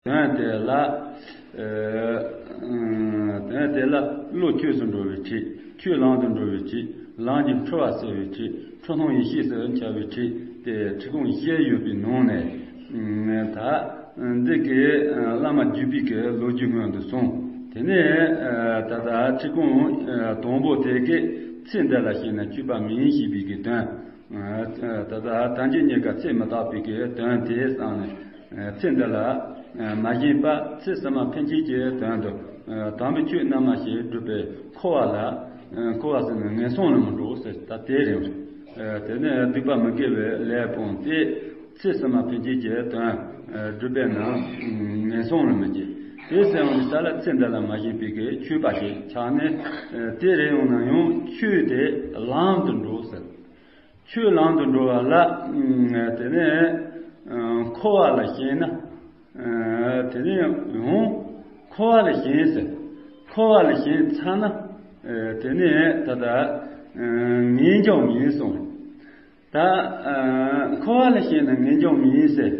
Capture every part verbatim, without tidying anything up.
དོན་དེ་ལ། ཨ། དོན་དེ་ལ་བློ་ཆོས་སུ་འགྲོ་བའི་ཁྲིད། ཆོས་ལམ་དུ་འགྲོ་བའི་ཁྲིད། ལམ་གྱི་འཁྲུལ་བ་སེལ་བའི་ཁྲིད། འཁྲུལ་སྣང་ཡེ་ཤེས་སུ་འཆར་བའི་ཁྲིད་དེ་ཁྲིད་ཁུངས་བཞི་ཡོད་པའི་ནང་ནས། ཨ། ད་འདི་གའི་བླ་མ་བརྒྱུད་པའི་གི་ལོ་རྒྱུས་སྔོན་དུ་སོང་། དེ་ནས། ཨ། ད་ལྟ་ཁྲིད་ཁུངས་དང་པོ་དེ་གའི་ཚེ་འདི་ལ་ཞེན་ན་སྤྱོད་པ་མིན་ཞེས་པའི་གི་དོན། ད་ལྟ་ཐམས་ཅད་གཉིས་ཀ་ཚེ་མི་རྟག་པའི་གི་དོན་དེ་བསམ་ནས། ཚེ་འདི་ལ་མ་ཞེན་པ་ཚེ་ཕྱི་མ་ཕན་ཆད་ཀྱི་དོན་དུ། དམ་པའི་ཆོས་རྣལ་མ་ཞིག་སྒྲུབ་པའི་འཁོར་བ་ལ། འཁོར་བ་ཟེར་ན་ངན་སོང་ལ་མི་འགྲོ་ཟེར། ད་དེ་རེད། དེ་ནས་སྡིག་པ་མི་དགེ་བའི་ལས་སྤོང་སྟེ། ཚེ་ཕྱི་མ་ཕན་ཆད་ཀྱི་དོན་སྒྲུབ་པས་ན་ངན་སོང་ལ་མི་སྐྱེ། དེ་ཟེར་བ་ནི་ས་ལ་ཚེ་འདི་ལ་མ་ཞེན་པའི་གི་ཆོས་པ་ཞིག་ཆགས་ནས། དེ་རེད། ཡང་ན་ཡང་ཆོས་དེ་ལམ་དུ་འགྲོ་ཟེར། ཆོས་ལམ་དུ་འགྲོ་བ་ལ། དེ་ནས་འཁོར་བ་ལ་ཞེན་ན། དེ་ནས་ཡང་འཁོར་བ་ལ་ཞེན་ཟེར། འཁོར་བ་ལ་ཞེན་ཚར་ན། དེ་ནས་ད་ལྟ་ངེས་འབྱུང་མིན་གསུངས། ད་འཁོར་བ་ལ་ཞེན་ན་ངེས་འབྱུང་མིན་ཟེར།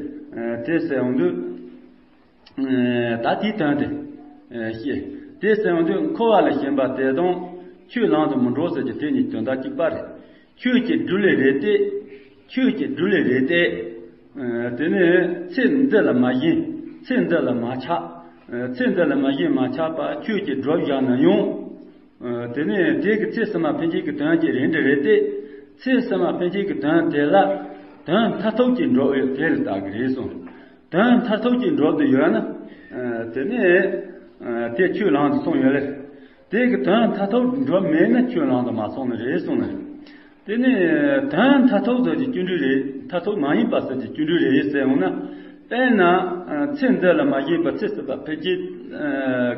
དེ་ཟེར་འོང་དུས། ད་དེའི་དོན་དེ་ཤེས། དེ་ཟེར་འོང་དུས་འཁོར་བ་ལ་ཞེན་པ་དེ་དང་ཆོས་ལམ་དུ་མི་འགྲོ་ཟེར་གྱི་དེ་གཉིས་དོན་དག་གཅིག་པ་རེད། ཆོས་ཀྱི་སྒྲུབ་ལས་རེད་དེ། ཆོས་ཀྱི་སྒྲུབ་ལས་རེད་དེ། དེ་ནས་ཚེ་འདི་ལ་མ་ཞེན། ཚེ་འདི་ལ་མ་ཆགས། ཚེ་འདི་ལ་མ་ཞེན་མ་ཆགས་པ་ཆོས་ཀྱི་སྒྲུབ་བཞག་ན་ཡང་། དེ་ནས་དེ་གི་ཚེ་ཕྱི་མ་ཕན་ཆད་ཀྱི་དོན་གྱི་རེད་འདྲ་རེད་དེ། ཚེ་ཕྱི་མ་ཕན་ཆད་ཀྱི་དོན་དེ་ལ་དོན་མཐར་ཐུག་གི་འགྲོ་འོས་དེ་ལ་བལྟ་གི་རེད་གསུངས། དོན་མཐར་ཐུག་གི་འགྲོ་དུ་ཡོད་ན། དེ་ནས་དེ་ཆོས་ལམ་དུ་སོང་ཡོད་ལེ། དེ་གི་དོན་མཐར་ཐུག་འགྲོ་མེད་ན་ཆོས་ལམ་དུ་མ་སོང་ནི་རེད་གསུངས་ནི་རེད། དེ་ནས་དོན་མཐར་ཐུག་ཟེར་གྱི་སྐྱོན་བྲལ་རེད། མཐར་ཐུག་མ་ཡིན་པ་ཟེར་གྱི་སྐྱོན་བྲལ་རེད་ཟེར་འོང་ན། དཔེར་ན། ཚེ་འདི་ལ་མ་ཞེན་པར་ཚེ་ཕྱི་མ་ཕན་ཆད་ཀྱི་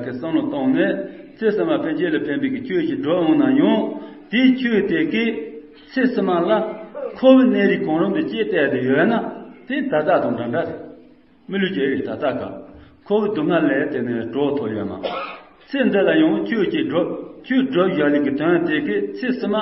བསམ་བློ་བཏང་ནས། ཚེ་ཕྱི་མ་ཕན་ཆད་ལ་ཕན་པའི་གི་ཆོས་ཤིག་སྒྲུབ་འོང་ན་ཡང་། དེའི་ཆོས་དེ་གིས་ཚེ་ཕྱི་མ་ལ་འཁོར་བའི་གནས་རིས་གང་རུང་དུ་སྐྱེས་བསྡད་དེ་ཡོད་ན། དེ་ད་ལྟ་དང་འདྲ་འདྲ་རེད། མི་ལུས་ཀྱི་ད་ལྟ་ག་འཁོར་བའི་སྡུག་བསྔལ་ལས་དེ་ནས་གྲོལ་ཐུབ་ཡོད་མ། ཚེ་འདི་ལ་ཡང་ཆོས་ཀྱི་སྒྲུབ། ཆོས་སྒྲུབ་ཡ་ལི་གི་དོན་དེ་གི་ཚེ་ཕྱི་མ།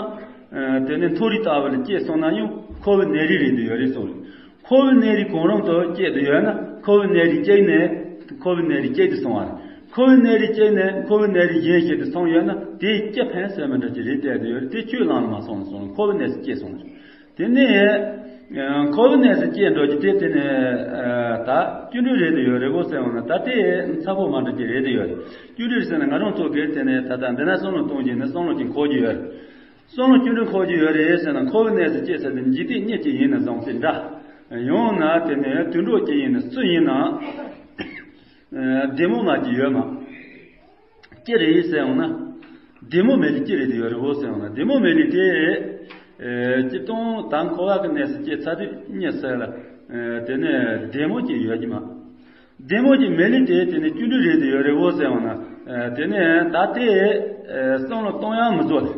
དེ་ནས་མཐོ་རིས་ལྟ་བུ་ལ་སྐྱེས་སོང་ན་ཡང་འཁོར་བའི་གནས་རིས་རེད་དུ་ཡོད་རེད་གསུངས། འཁོར་བའི་གནས་རིས་གང་རུང་དུ་སྐྱེས་དུ་ཡོད་ན། འཁོར་བའི་གནས་རིས་སྐྱེས་ནས་འཁོར་བའི་གནས་རིས་སྐྱེས་དུ་སོང་བ་རེད། འཁོར་བའི་གནས་རིས་སྐྱེས་ནས་འཁོར་བའི་གནས་རིས་གཞན་ཞིག་ཏུ་སོང་ཡོད་ན། དེའི་སྐྱེ་འཕེན་ཟེར་མི་འདྲ་ཅིག་རེད་བསྡད་དུ་ཡོད་རེད། དེ་ཆོས་ལམ་ལ་མ་སོང་ནས་སོང་འཁོར་བའི་གནས་སུ་སྐྱེས་སོང་རེད། དེ་ནས། འཁོར་བའི་གནས་སུ་སྐྱེས་འགྲོ་རྒྱུ་དེ་དེ་ནས། ད་སྐྱོན་བྲལ་རེད་དུ་ཡོད་རེད་བོ་ཟེར་བ་ན། ད་དེ་ཚ་པོ་མ་འགྲོ་རྒྱུ་རེད་དུ་ཡོད་རེད། སྐྱོན་བྲལ་ཟེར་ན་ང་རང་ཚོ་གིས་དེ་ནས་ད་ལྟ་འདི་ན་བསམ་བློ་གཏོང་རྒྱུ་ནི་བསམ་བློ་ཅིག་འཁོར་རྒྱུ་ཡོད་རེད། བསམ་བློ་སྐྱོན་བྲལ་འཁོར་རྒྱུ་ཡོད་རེད་ཟེར་ན། འཁོར་བའི་གནས་སུ་སྐྱེས་ཟེར་དེ་འཇིག་རྟེན་གཉིས་ཀྱི་ཡིན་ན་བཟང་ཚེ་འདྲ། ཡང་ན་དེ་ནས་དུད་འགྲོ་གྱི་ཡིན་ན་སུ་ཡིན་ན། བདེ་མོ་མ་ཅིག་ཡོད་མ། ཅི་རེད་ཟེར་འོང་ན། བདེ་མོ་མེད་ལི་ཅི་རེད་དུ་ཡོད་རེད་བོ་ཟེར་འོང་ན། བདེ་མོ་མེད་ལི་དེ། ཨེ། སྤྱིར་བཏང་ད་འཁོར་བ་གི་གནས་སུ་སྐྱེས་ཚར་དུས་གཉིད་སད་ལ། ཨེ། དེ་ནས་བདེ་མོ་ཅིག་ཡོད་ཀྱི་མ། བདེ་མོ་ཅིག་མེད་ལི་དེ་དེ་ནས་སྐྱོན་བྲལ་རེད་དུ་ཡོད་རེད་བོ་ཟེར་འོང་ན། ཨེ། དེ་ནས་ད་དེ། ཨེ། བསམ་བློ་གཏོང་ཡང་མི་བཟོ་ལེ།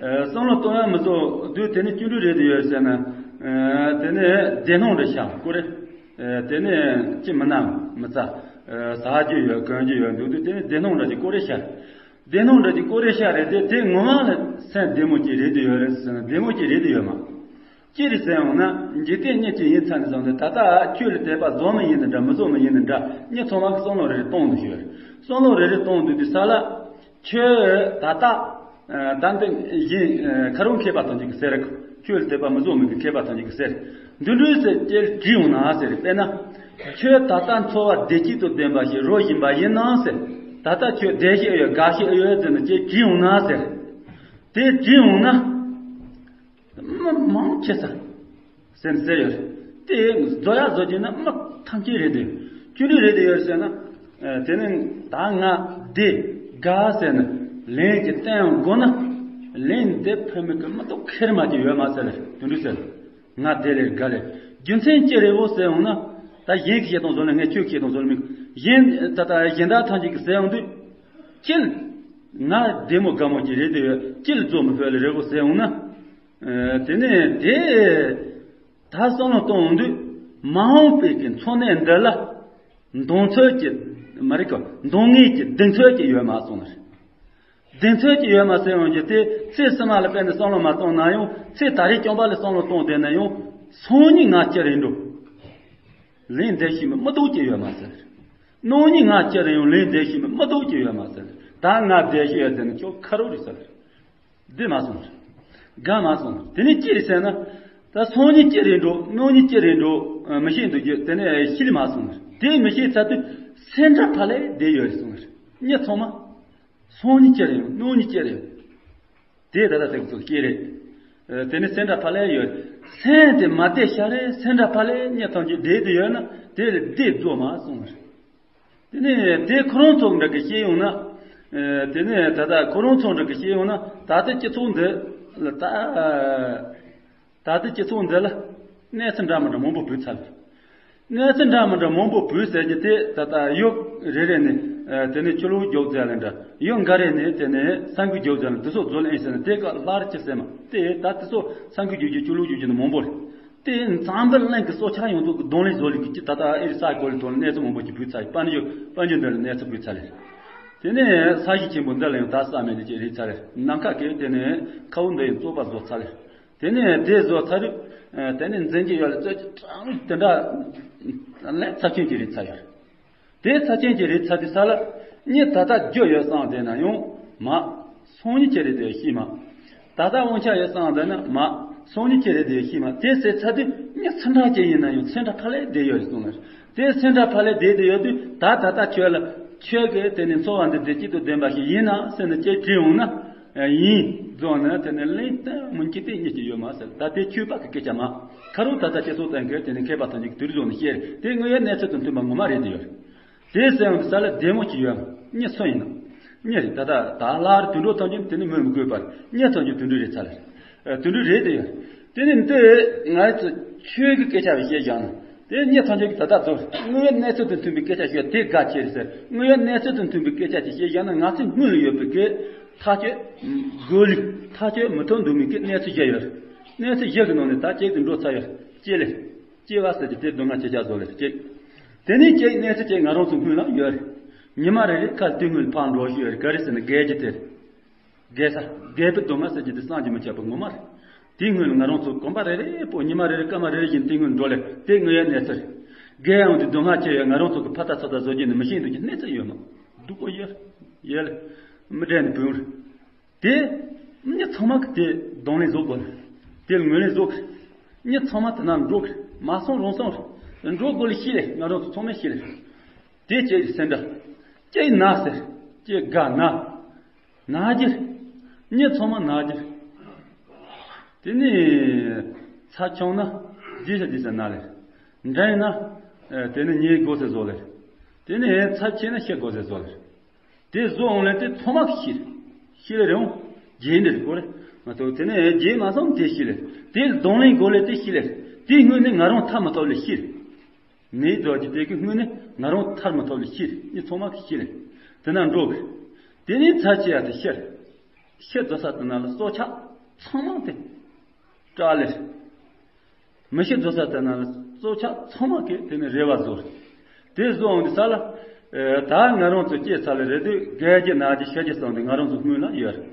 ཨེ། བསམ་བློ་གཏོང་ཡང་མི་བཟོ་དུས་དེ་ནས་སྐྱོན་བྲལ་རེད་དུ་ཡོད་ཟེར་ན། ཨེ། དེ་ནས་བདེན་སྣང་འདྲ་ཤར་ཀོ་རེད། ཨེ། དེ་ནས་ཅི་མི་སྣང་མི་ཚ། ཨེ། ཟ་རྒྱུ་ཡོད་གོན་རྒྱུ་ཡོད་འདུག་དུས་དེ་ནས་བདེན་སྣང་འདྲ་ཅིག་ཀོ་རེ་ཤར། བདེན་སྣང་འདྲ་ཅིག་ཀོ་རེ་ཤར་རེད་དེ། དེ་ངོ་མ་ལ་སེམས་བདེ་མོ་ཅིག་རེད་དུ་ཡོད་རེད་ཟེར་ན་བདེ་མོ་ཅིག་རེད་དུ་ཡོད་མ། ཅི་རེད་ཟེར་འོང་ན། འཇིག་རྟེན་གཉིས་ཀྱི་ཡིན་ཚར་ནས་བཟུང་སྟེ་ད་ལྟ་ཁྱོད་ལ་དད་པ་བཟོ་མི་ཡིན་ནི་འདྲ་མི་བཟོ་མི་ཡིན་ནི་འདྲ། མི་ཚང་མ་གི་བསམ་བློ་རེ་རེ་གཏོང་དུ་ཤོད། བསམ་བློ་རེ་རེ་གཏོང་དུས་དུས་ས་ལ། ཁྱོད་ད་ལྟ། ཨ། ད་འདི་གཞན་ཁ་རོག་མཁས་པ་ཐམས་ཅད་ཀྱིས་ཟེར། ཁྱོད་ལ་དད་པ་མི་བཟོ་མི་གི་མཁས་པ་ཐམས་ཅད་ཀྱིས་ཟེར། འདི་འདྲའི་ཟེར་ཅེས་དྲིས་འོང་ན་ཟེར། དཔེར་ན། ཁྱོད་ད་ལྟ་འཚོ་བ་བདེ་སྐྱིད་དང་ལྡན་པ་ཞིག་རོལ་བཞིན་པ་ཡིན་ནམ་ཟེར། ད་ལྟ་ཁྱོད་བདེ་ཞིག་ཡོད་དགའ་ཞིག་ཡོད་ཟེར་ནས་ཅེས་དྲིས་འོང་ན་ཟེར། དེ་དྲིས་འོང་ན། མི་མང་ཆེ་ས། ཟེར་ཟེར་ཡོད། དེ་བཟོ་ཡ་བཟོ་རྒྱུ་ན་མི་ཐམས་ཅད་རེད་དེ། ཁྱོད་རེད་དེ་ཡོད་ཟེར་ན། ཨ། དེ་ནི་ད་ང་བདེ་དགའ་ཟེར་ནས་ལན་གྱི་བསྟན་དགོས་ན། ལན་འདེབས་ཕོད་མི་གི་མི་ཏོག་ཁེར་མ་ཅིག་ཡོད་མ་ཟེར། དེ་འདྲ་ཟེར། ང་བདེ་ལེ་དགའ་ལེ། རྒྱུ་མཚན་ཅི་རེད་བོ་ཟེར་འོང་ན། ད་གཞན་གྱིས་བཤད་སྟངས་བཟོ་ལེ། ངས་ཁྱོད་བཤད་སྟངས་བཟོ་ལེ་མིན། གཞན་ད་ལྟ་གཞན་དག་ཐམས་ཅད་ཀྱིས་ཟེར་འོང་དུས། ཅི་ལ་ང་བདེ་མོ་དགའ་མོ་ཅིག་རེད་དེ་ཡོད། ཅི་ལ་བཟོ་མི་ཕོད་ལེ་རེད་བོ་ཟེར་འོང་ན། ཨ། དེ་ནས་དེ། ད་བསམ་བློ་གཏོང་འོང་དུས། མ་འོངས་པའི་གི་འཚོ་གནས་འདི་ལ་འདང་ཚོད་ཀྱི་མ་རེད་གི། འདང་ངེས་ཀྱི་གདེང་ཚོད་ཀྱི་ཡོད་མ་སོང་ནི་རེད། གདེང་ཚོད་ཀྱི་ཡོད་མ་ཟེར་ཡོང་རྒྱུ་དེ། ཚེ་ཕྱི་མ་ལ་དཔེ་ནས་བསམ་བློ་མ་གཏོང་ན་ཡང་། ཚེ་ད་རེས་རྐྱང་པ་ལ་བསམ་བློ་གཏོང་བསྡད་ན་ཡང་། སང་ཉིན་ང་ཅི་རེད་འགྲོ། ལན་འདེབས་ཤེས་མི་མི་ཏོག་ཅིག་ཡོད་མ་ཟེར། སྣང་བ་ཉིད་ང་ཅི་རེད་ཡང་ལན་འདེབས་ཤེས་མི་མི་ཐུབ་ཀྱི་ཡོད་མ་ཟེར། ད་ང་བསྡད་ཤེས་ཡོད་ཟེར་ན་ཁྱོད་ཁ་རོག་རེད་ཟེར། བསྡད་མ་སོང་། དགའ་མ་སོང་། དེ་ནས་ཅི་རེད་ཟེར་ན། ད་སང་ཉིན་ཅི་རེད་འགྲོ། གནངས་ཉིན་ཅི་རེད་འགྲོ། མི་ཤེས་འདུག་རྒྱུ་དེ་ནས་ཤེས་མ་སོང་། དེ་མི་ཤེས་ཚར་དུས་སེམས་ཁྲལ་ཕར་ལས་བསྡད་ཡོད་རེད་གསུངས། མི་ཚང་མ། སང་ཉིན་ཅི་རེད་ཡང་གནངས་ཉིན་ཅི་རེད་ཡང་། དེ་ད་ལྟ་དེ་ཚོ་སྐྱེ་རེད། དེ་ནི་སེམས་ཁྲལ་ཕར་ལས་ཡོད། སེམས་དེ་མ་བདེ་ཤ་རེད། སེམས་ཁྲལ་ཕར་ལས་མི་ཐམས་ཅད་བདེ་དུ་ཡོད་ན་དེ་ལས་བདེ་རྫོགས་མ་སོང་། དེ་ནས་དེ་ཁོ་རང་ཚོ་འདྲ་གི་བཤད་ཡོང་ན། དེ་ནས་ད་ལྟ་ཁོ་རང་ཚོ་འདྲ་གི་བཤད་ཡོང་ན་ད་ལྟ་སྤྱི་ཚོགས་འདི་ལ་ད། ད་ལྟ་སྤྱི་ཚོགས་འདི་ལ་གནས་ཚུལ་འདྲ་མི་འདྲ་མང་པོ་བུད་ཚར། གནས་ཚུལ་འདྲ་མི་འདྲ་མང་པོ་བུད་ཟེར་གྱི་དེ་ད་ལྟ་ཡུལ་རེ་རེ་ནས་དེ་ནས་ཆུ་ལོག་རྒྱག་ཚར་ལ་འདྲ། ཡུལ་འགའ་རེ་ནས་དེ་ནས་ས་འགུལ་རྒྱག་ཚར་ལ་འདི་ཚོ་རྫོགས་ལ་ཨེ་ཟེར་ན་དེ་ག་སླར་ཅི་ཟེར་མ་དེ་ད་དེ་ཚོ་ས་འགུལ་རྒྱག་རྒྱུ་ཆུ་ལོག་རྒྱག་རྒྱུ་ནི་མང་པོ་རེད། དེ་འཛམ་བུ་གླིང་གི་སྲོག་ཆགས་ཡོངས་རྫོགས་ཀྱི་གདོང་ལེན་བཟོ་ལས་ཀྱི་ད་ལྟ་ཨེ་རི་ས་གོ་ལ་ཐོག་ལ་གནས་ཚུལ་མང་པོ་ཅིག་བུད་ཚར། དཔལ་འབྱོར་དཔལ་འབྱོར་འདི་ལ་གནས་ཚུལ་བུད་ཚར་ལེ། དེ་ནས་ས་གཞི་ཆེན་པོ་འདི་ལ་ཡང་ད་ས་མེད་ལས་ཀྱི་རེད་ཚར་ལེ། ནམ་མཁའ་གི་དེ་ནས་ཁ་བོ་འདི་ཡང་བཙོག་པ་བཟོ་ཚར་ལེ། དེ་ནས་དེ་བཟོ་ཚར་དུས། དེ་ནས་འཛིན་གྱི་ཡོད་ལ་རྩོད་ཀྱི་གྲང་དེ་འདྲ་ལས་ཚབས་ཆེན་གྱི་རེད་ཚར་ཡོད། དེ་ཚབས་ཆེན་གྱི་རེད་ཚར་དུས་ས་ལ་མི་ད་ལྟ་རྒྱུ་ཡོད་བསམ་བསྡད་ན་ཡང་མ། སང་ཉིན་ཅི་རེད་དེ་ཤེས་མ། ད་ལྟ་དབང་ཆ་ཡོད་བསམ་བསྡད་ན་མ། སང་ཉིན་ཅི་རེད་དེ་ཤེས་མ། དེ་ཟེར་ཚར་དུས་མི་སེམས་ཁྲལ་ཅན་ཡིན་ན་ཡང་སེམས་ཁྲལ་ཕར་ལས་བསྡད་ཡོད་རེད་གསུངས་ལ། དེ་སེམས་ཁྲལ་ཕར་ལས་བསྡད་དེ་ཡོད་དུས་ད་ད་ལྟ་ཁྱོད་ལ་ཁྱོད་ཀྱི་དེ་ནས་འཚོ་བ་འདི་བདེ་སྐྱིད་དང་ལྡན་པ་ཞིག་ཡིན་ན་ཟེར་ནས་ཅིག་དྲིས་འོང་ན། ཡིན། རྫོགས་ནས་དེ་ནས་གླེང་སྟེང་མི་འཁྱེར་ཏེ་རྙེད་ཀྱི་ཡོད་མ་ཟེར། ད་དེ་ཁྱོད་པ་གི་སྐད་ཆ་མ། ཁ་རོག་ད་ལྟ་སྤྱི་ཚོགས་སྟེང་གི་དེ་ནས་མཁས་པ་ཐམས་ཅད་ཀྱིས་དུས་རྫོགས་ནས་བཤད་རེད། དེ་དངོས་ཡོད་གནས་ཚུལ་དང་མཐུན་པ་ངོ་མ་རེད་དེ་ཡོད། དེ་སེམས་ས་ལ་བདེ་མོ་ཅིག་ཡོད། མི་སུ་ཡིན་ན། མི་རེད། ད་ལྟ་ད་ལར་དུད་འགྲོ་ཐམས་ཅད་དེ་ནི་མི་མི་དགོས་པར་མི་ཐམས་ཅད་དུད་འགྲོ་རེད་ཚར་ལ། དུད་འགྲོ་རེད་དེ་ཡོད། དེ་ནི་འདི་ང་ཚོ་ཆོས་ཀྱི་སྐད་ཆ་བཤད་བཞག་ན་དེ་མི་ཐམས་ཅད་ཀྱིས་ད་ལྟ་ཚོ་དངོས་ཡོད་གནས་ཚུལ་དང་མཐུན་པའི་སྐད་ཆ་བཤད་དེ་དགའ་ཆེ་རེད་ཟེར། དངོས་ཡོད་གནས་ཚུལ་དང་མཐུན་པའི་སྐད་ཆ་ཅིག་བཤད་བཞག་ན་ང་ཚོའི་སྔོན་ལ་ཡོད་པའི་གི་ཐག་གཅོད་དགོས་ལུགས་ཐག་གཅོད་མི་ཐུབ་འདུག་མི་གི་གནས་ཚུལ་བཞི་ཡོད། གནས་ཚུལ་བཞི་གི་ནང་ནས་ད་གཅིག་ཏུ་འགྲོ་ཚར་ཡོད། གཅིག་ལས། སྐྱེ་བ་ཟེར་གྱི་དེ་སྡུག་བསྔལ་ཆེ་ཆ་བཟོ་ལེ་གཅིག་དེ་ནས་གཅིག་གནས་ཚུལ་གཅིག་ང་རང་ཚོ་སྔོན་ལ་ཡོད་རེད། ཉི་མ་རེ་རེ་ཁ་དུས་སྔོན་ལ་ཕར་འགྲོ་ཞུ་ཡོད་རེད། ག་རེ་ཟེར་ན་རྒས་རྒྱུ་དེ་རེད། རྒས་ས་རྒས་པའི་སྡུག་བསྔལ་ཟེར་གྱི་དེ་བསམ་གྱིས་མི་ཁྱབ་པ་ངོ་མ་རེད། དེའི་སྔོན་ལ་ང་རང་ཚོ་གོམ་པ་རེ་རེ་པོ་ཉི་མ་རེ་རེ་སྐར་མ་རེ་རེ་བཞིན་དེའི་སྔོན་འགྲོ་ལེ་དེ་དངོས་ཡོད་གནས་ཚུལ་རེད། རྒས་ཡོང་དུས་སྡུག་བསྔལ་ཆེ་ཡོད། ང་རང་ཚོ་གི་ཕ་ད་ཚ་ད་བཟོ་རྒྱུ་ནི་མི་ཤེས་འདུག་རྒྱུ་གནས་ཚུལ་ཡོད་མ། སྡུག་པོ་ཡོད། ཡོད་ལེ། མི་འདྲ་ནི་བུན་རེད། དེ། མི་ཚང་མ་གི་དེ་གདོང་ལེན་བཟོ་དགོས། དེ་ལ་ངོས་ལེན་བཟོ་གི། མི་ཚང་མ་དེ་ན་འགྲོ་གི། མ་སོང་རང་སོང་རེད། འགྲོ་དགོས་ལ་ཤི་རེད། ང་རང་ཚོ་ཚང་མས་ཤི་རེད། དེ་ཅིག་གི་སེམས་འདྲ། ཅིག་ན་ཟེར། ཅིག་དགའ་ན། ན་རྒྱུ། མི་ཚང་མ་ན་རྒྱུ། དེ་ནས་ཚབས་ཆུང་ན་རྗེས་ཤ་རྗེས་ཤ་ན་ལེ། འདྲ་ཡིན་ན། དེ་ནས་ཉལ་དགོས་ཟེར་བཟོ་ལེ། དེ་ནས་ཚབས་ཆེ་ན་ཤི་དགོས་ཟེར་བཟོ་ལེ། དེ་བཟོ་འོང་ལས་དེ་ཚང་མ་གིས་ཤི་རེད། ཤི་ལེ་རེད་འོང་། རྗེས་འདི་རེད་གོ་རེད། མ་གཏོགས་དེ་ནས་རྗེས་མ་སོང་དེ་ཤི་ལེ། དེ་གདོང་ལེན་དགོས་ལེ་དེ་ཤི་ལེ་རེད། དེའི་སྔོན་ནས་ང་རང་ཐར་མ་ཐུབ་ལེ་ཤི་རེད། མེའི་རྡོ་རྗེ་དེ་གི་སྔོན་ནས་ང་རང་ཐར་མ་ཐུབ་ལེ་ཤི་རེད། མི་ཚང་མ་གིས་ཤི་ལེ། དེ་ན་འགྲོ་གི། དེ་ནས་ཚར་ཆེ་ཡ་དེ་ཤི་རེད། ཤི་རྫོགས་ས་དེ་ན་ལ་སྲོག་ཆགས་ཚང་མ་དེ། སྐྲག་ལེ། མི་ཤི་རྫོགས་ས་དེ་ན་ལ་སྲོག་ཆགས་ཚང་མ་གིས་དེ་ནས་རེ་བ་བཟོ་རེད། དེ་བཟོ་འོང་དུས་ས་ལ། ད་ང་རང་ཚོ་སྐྱེས་ཚར་ལེ་རེད་དུས་རྒས་རྒྱུ་ན་རྒྱུ་ཤི་རྒྱུ་སོང་དུས་ང་རང་ཚོ་སྔོན་ལ་ཡོད་རེད།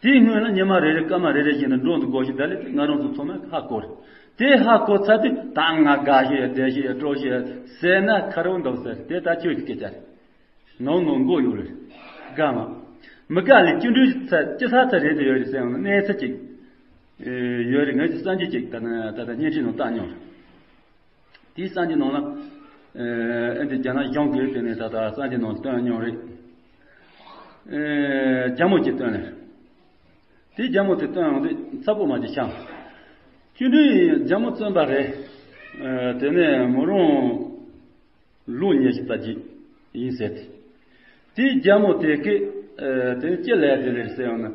དེའི་སྔོན་ལ་ཉི་མ་རེ་རེ་སྐར་མ་རེ་རེ་བཞིན་དུ་འགྲོ་འདུག་དགོས་ཤིག་ད་ལེ་དེ་ང་རང་ཚོ་ཚང་མས་ཧ་གོ་རེད། དེ་ཧ་གོ་ཚར་དུས་ད་ང་དགའ་ཤི་ཡ་བདེ་ཤི་ཡ་སྐྲག་ཤི་ཡ་ཟེར་ན་ཁ་རོག་འདུག་ཟེར་དེ་ད་ཁྱོད་ཀྱི་སྐད་ཆ་རེད། ནང་ནང་མགོ་ཡོད་རེད། དགའ་མ། མི་དགའ་ལས་བཅིངས་འགྲོལ་ཚ་སྐྱེ་ས་ཚ་རེད་དུ་ཡོད་རེད་ཟེར་ཡང་ན་གནས་ཚུལ་ཅིག་ཡོད་རེད། ངས་ཀྱི་གསར་འགྱུར་ཅིག་ད་ནི་ད་ལྟ་བརྙན་འཕྲིན་ནང་བཏང་མྱོང་རེད། དེའི་གསར་འགྱུར་ནང་ལ། ཨེ་འདི་རྒྱ་ནག་གཞུང་གིས་དེ་ནས་ད་ལྟ་གསར་འགྱུར་ནང་བཏོན་མྱོང་རེད། ཨེ་རྒྱ་མོ་ཅིག་བཏོན་ནས། དེ་རྒྱ་མོ་དེ་བཏོན་ཡོང་དུས་ཚ་པོ་མ་ཅིག་ཤང་། བཅིངས་འགྲོལ་རྒྱ་མོ་བཙོན་པ་རེད། ཨེ་དེ་ནས་མོ་རང་། ལོ་ཉི་ཤུ་རྩ་གཅིག་ཡིན་ཟེར་ཏེ། དེའི་རྒྱ་མོ་དེ་གིས། ཨེ་དེ་ནི་ཅི་ལས་དེ་ལས་ཟེར་ཡང་ན།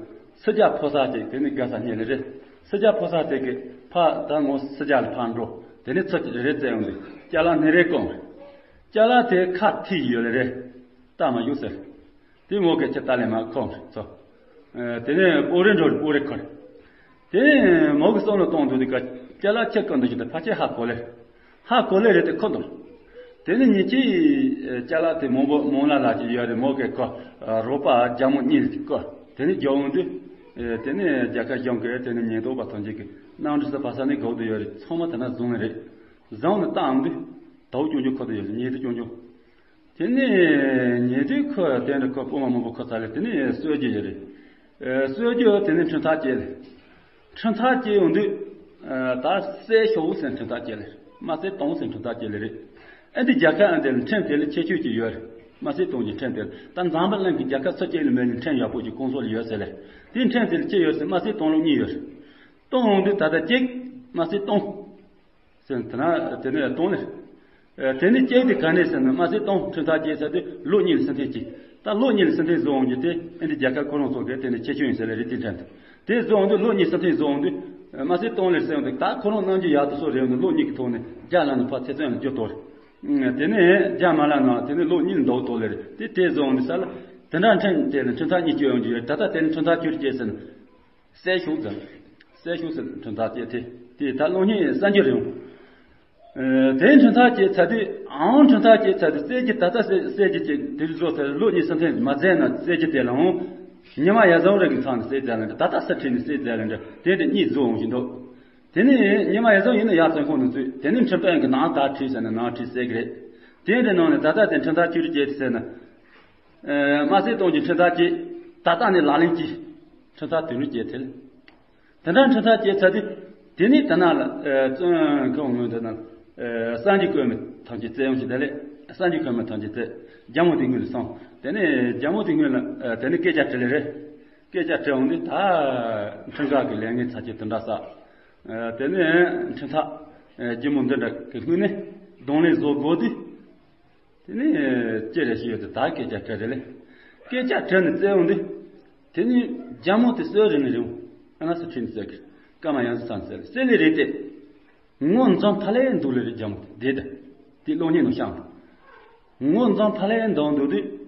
སུ་ཇཱ་ཕོ་གསར་ཅིག་དེ་ནི་དགའ་ས་རྙེད་ལེ་རེད། སུ་ཇཱ་ཕོ་གསར་དེ་གིས་ཕ་ད་ངོ་སུ་ཇཱ་ལ་ཕར་འགྲོ། དེ་ནི་ཚུར་ཅིག་རེད་ཟེར་ཡོང་དུས་ཅ་ལག་སྣེ་རེ་བསྐོངས། ཅ་ལག་དེ་ཁ་ཐིག་ཡོད་ལེ་རེད། ལྟ་མ་བཞུགས་ཟེར། དེ་མོ་གི་ཁྱི་ལྟ་ལེ་མ་ཁོང་ཚོ། དེ་ནས་སྤོ་རེ་འགྲོ་རེ་སྤོ་རེ་ཁར། དེ་མོ་གི་བསམ་བློ་གཏོང་འདུག་དེ་ཀ་ཅ་ལག་ཁྱི་ཀ་འདུག་ཞིག་དེ་ཕ་ཆེ་ཧ་གོ་ལེ། ཧ་གོ་ལེ་རེད་དེ་ཁོ་འདུག་དེ་ནས་ཉིན་གཅིག་ཅ་ལག་དེ་མང་པོ་མང་ལ་ལ་ཅིག་ཡོད་རེད། མོ་གི་ཁོ་རོགས་པ་རྒྱ་མོ་གཉིས་ཅིག་ཁོ་དེ་ནས་རྒྱག་འོང་དུས། དེ་ནས་རྒྱལ་ཁབ་གཞུང་གི་དེ་ནས་ཉེན་རྟོག་པ་ཐམས་ཅད་ཀྱི་གནམ་གྲུ་སུ་ཕ་ས་ནས་སྒུག་བསྡད་ཡོད་རེད། ཚང་མ་དེ་ན་བཟུང་ནི་རེད། བཟུང་ནས་བཏང་འོང་དུས་དོག་ཅུང་ཅུང་ཁོ་དེ་ཡོད་རེད། ཉེན་དུ་ཅུང་ཅུང་། དེ་ནས་ཉེ་དུས་ཁོ་དེ་འདྲ་ཁོ་སྤོ་མ་མང་པོ་ཁོ་ཚ་ལས་དེ་ནས་གསོད་རྒྱུ་ཡོད་རེད། ཨ། གསོད་རྒྱུ་དེ་ནས་འཕྲིན་ཐག་བཅད་ལ། འཕྲིན་ཐག་བཅད་ཡོང་དུས། ཨ། ད་བསད་ཤོག་ཟེར་འཕྲིན་ཐག་བཅད་ལ། དམར་བསད་གཏོང་ཟེར་འཕྲིན་ཐག་བཅད་ལ་རེད། ཨ། འདི་རྒྱལ་ཁབ་ཨ་འདི་ལ་འཕྲིན་དེ་ལ་ཁྱད་ཆོས་ཅིག་ཡོད་རེད། དམར་བསད་གཏོང་གི་འཕྲིན་དེ་ལ་ད་འཛམ་བུ་གླིང་གི་རྒྱལ་ཁབ་སུ་གཅིག་ལ་མེད་ནི་འཕྲིན་ཡག་པོ་ཅིག་གོང་ས་ལ་ཡོད་ཟེར་ལ། དེའི་འཕྲིན་དེ་ལ་ཅི་ཡོད་ཟེར་དམར་བསད་གཏོང་ལུགས་གཉིས་ཡོད་རེད། གཏོང་ཡོང་དུས་ད་ལྟ་གཅིག་དམར་བསད་གཏོང་། ཟེར་ན་དེ་ནས་དེ་ནས་གཏོང་ལེ། ཨ། དེ་ནས་གཅིག་དེ་ག་ནས་ཟེར་ན་དམར་བསད་གཏོང་འཕྲིན་ཐག་བཅད་ཚར་དུས་ལོ་གཉིས་ལ་སེམས་ཐག་གཅིག་ད་ལོ་གཉིས་ལ་སེམས་ཐག་བཟོ་འོང་རྒྱུ་དེ་ཨ་འདི་རྒྱལ་ཁབ་ཁོ་རང་ཚོ་གི་དེ་ནས་ཁྱད་ཆོས་ཡིན་ཟེར་ལེ་རེད། དེ་འདྲ་འདུག་དེ་བཟོ་འོང་དུས་ལོ་གཉིས་སེམས་ཐག་བཟོ་འོང་དུས་དམར་བསད་གཏོང་ལེ་ཟེར་འོང་དུས་ད་ཁོ་རང་རྣམ་འགྱུར་ཡག་ཏུ་སོ་རེ་འོང་དུས་ལོ་གཉིས་ཀྱི་ཐོག་ནས་རྒྱ་ལ་ནས་ཕར་ཚེ་བཙོན་ལ་འཇུག་དོ་རེད། དེ་ནས་རྒྱ་མ་ལ་ན་དེ་ནས་ལོ་གཉིས་ལ་འདུག་དོ་ལེ་རེད། དེ་དེ་བཟོ་འོང་དུས་ས་ལ་དེ་འདྲ་འཕྲིན་དེ་ལ་འཕྲིན་ཐག་གཉིས་གཅོད་ཡོང་རྒྱུ་ཡོད། ད་ལྟ་དེ་ནས་འཕྲིན་ཐག་གཅོད་རྒྱུ་ཟེར་ན། བསད་ཤོག་ཟེར། བསད་ཤོག་ཟེར་འཕྲིན་ཐག་བཅད་དེ་དེ་ད་གློག་བརྙན་གསར་འགྱུར་རེད། ཨ། དེ་འཕྲིན་ཐག་བཅད་ཚར་དུས་ཨང་འཕྲིན་ཐག་བཅད་ཚར་དུས་བསད་རྒྱུ་ད་ལྟ་བསད་བསད་རྒྱུ་ཅིག་དེ་རིགས་བཟོ་ཚར། ལོ་གཉིས་སུ་འཐེན་མ་བསད་ན་བསད་རྒྱུ་དེ་ལའང་ཉི་མ་ཡར་བཟང་རེ་གི་ཚང་ནས་བསད་བསྡད་ལ་འདྲ། ད་ལྟ་སུ་ཁྲིད་ནས་བསད་བསྡད་ལ་འདྲ། དེ་འདྲ་གཉིས་བཟོ་འོང་བཞིན་འདུག་དེ་ནས་ཉི་མ་ཡར་བཟང་ཡིན་ན་ཡར་བཙོན་ཁང་ནང་ཚུད། དེ་ནས་འཕྲིན་དཔོན་གྱི་ནང་ད་ཁྲིད་ཟེར་ན་ནང་ཁྲིད་བསད་གི་རེད། དེ་འདྲ་ནང་ནས་ད་ལྟ་དེ་འཕྲིན་ཐག་གཅོད་རྒྱུ་བྱས་ཟེར་ན། ཨ། དམར་བསད་གཏོང་གི་འཕྲིན་ཐག་བཅད། ད་ལྟ་ནས་ལག་ལེན་གྱིས་འཕྲིན་ཐག་དོན་གཉེར་བྱས་ཐལ། དེ་འདྲ་འཕྲིན་ཐག་བཅད་ཚར་དུས་དེ་ནས་དེ་ན་ལ། ཨ། བཙོན་ཁང་ངོས་དེ་ན། ཨ། གསར་འགྱུར་བཀོད་མི་ཐམས་ཅད་བཙལ་ཡོང་ཞིག་དེ་ལས་གསར་འགྱུར་བཀོད་མི་ཐམས་ཅད་བཙལ། རྒྱ་མོ་དེ་སྔོན་ལ་སོང་། དེ་ནས་རྒྱ་མོ་དེ་སྔོན་ལ། ཨ། དེ་ནས་སྐད་ཆ་དྲིས་ལེ་རེད། སྐད་ཆ་དྲིས་འོང་དུས་ད་འཕྲིན་ཁང་གི་ལས་ངན་ཚ་ཆེ་དེ་འདྲ་ས། ཨ། དེ་ནས་འཕྲིན་ཐག་ཨ། རྒྱུ་མོ་འདི་འདྲ་གི་སྔོན་ནས་གདོང་ལེན་བཟོ་དགོས་དུས། དེ་ནས་ཅི་རེད་ཞུས་ཡོད་དེ་ད་སྐད་ཆ་དྲིས་རེད་ལེ། སྐད་ཆ་དྲིས་ནས་བཙལ་ཡོང་དུས། དེ་ནས་རྒྱ་མོ་དེ་གསོད་རན་ནས་རེད། ཨ་ན་སུ་ཁྲིད་ནས་བཙལ་གི། སྐར་མ་ཡང་སུ་ཚང་བཙལ་ལེ་བཙལ་ལེ་རེད་དེ། ངོ་འཛོམས་ཕ་ལེ་འདུག་ལེ་རེད། རྒྱ་མོ་དེ་བསྡད་དེ། དེ་གློག་བརྙན་ནང་བཤད་འདུག་ངོ་འཛོམས་ཕ་ལེ་འདུག་འདུག་དུས།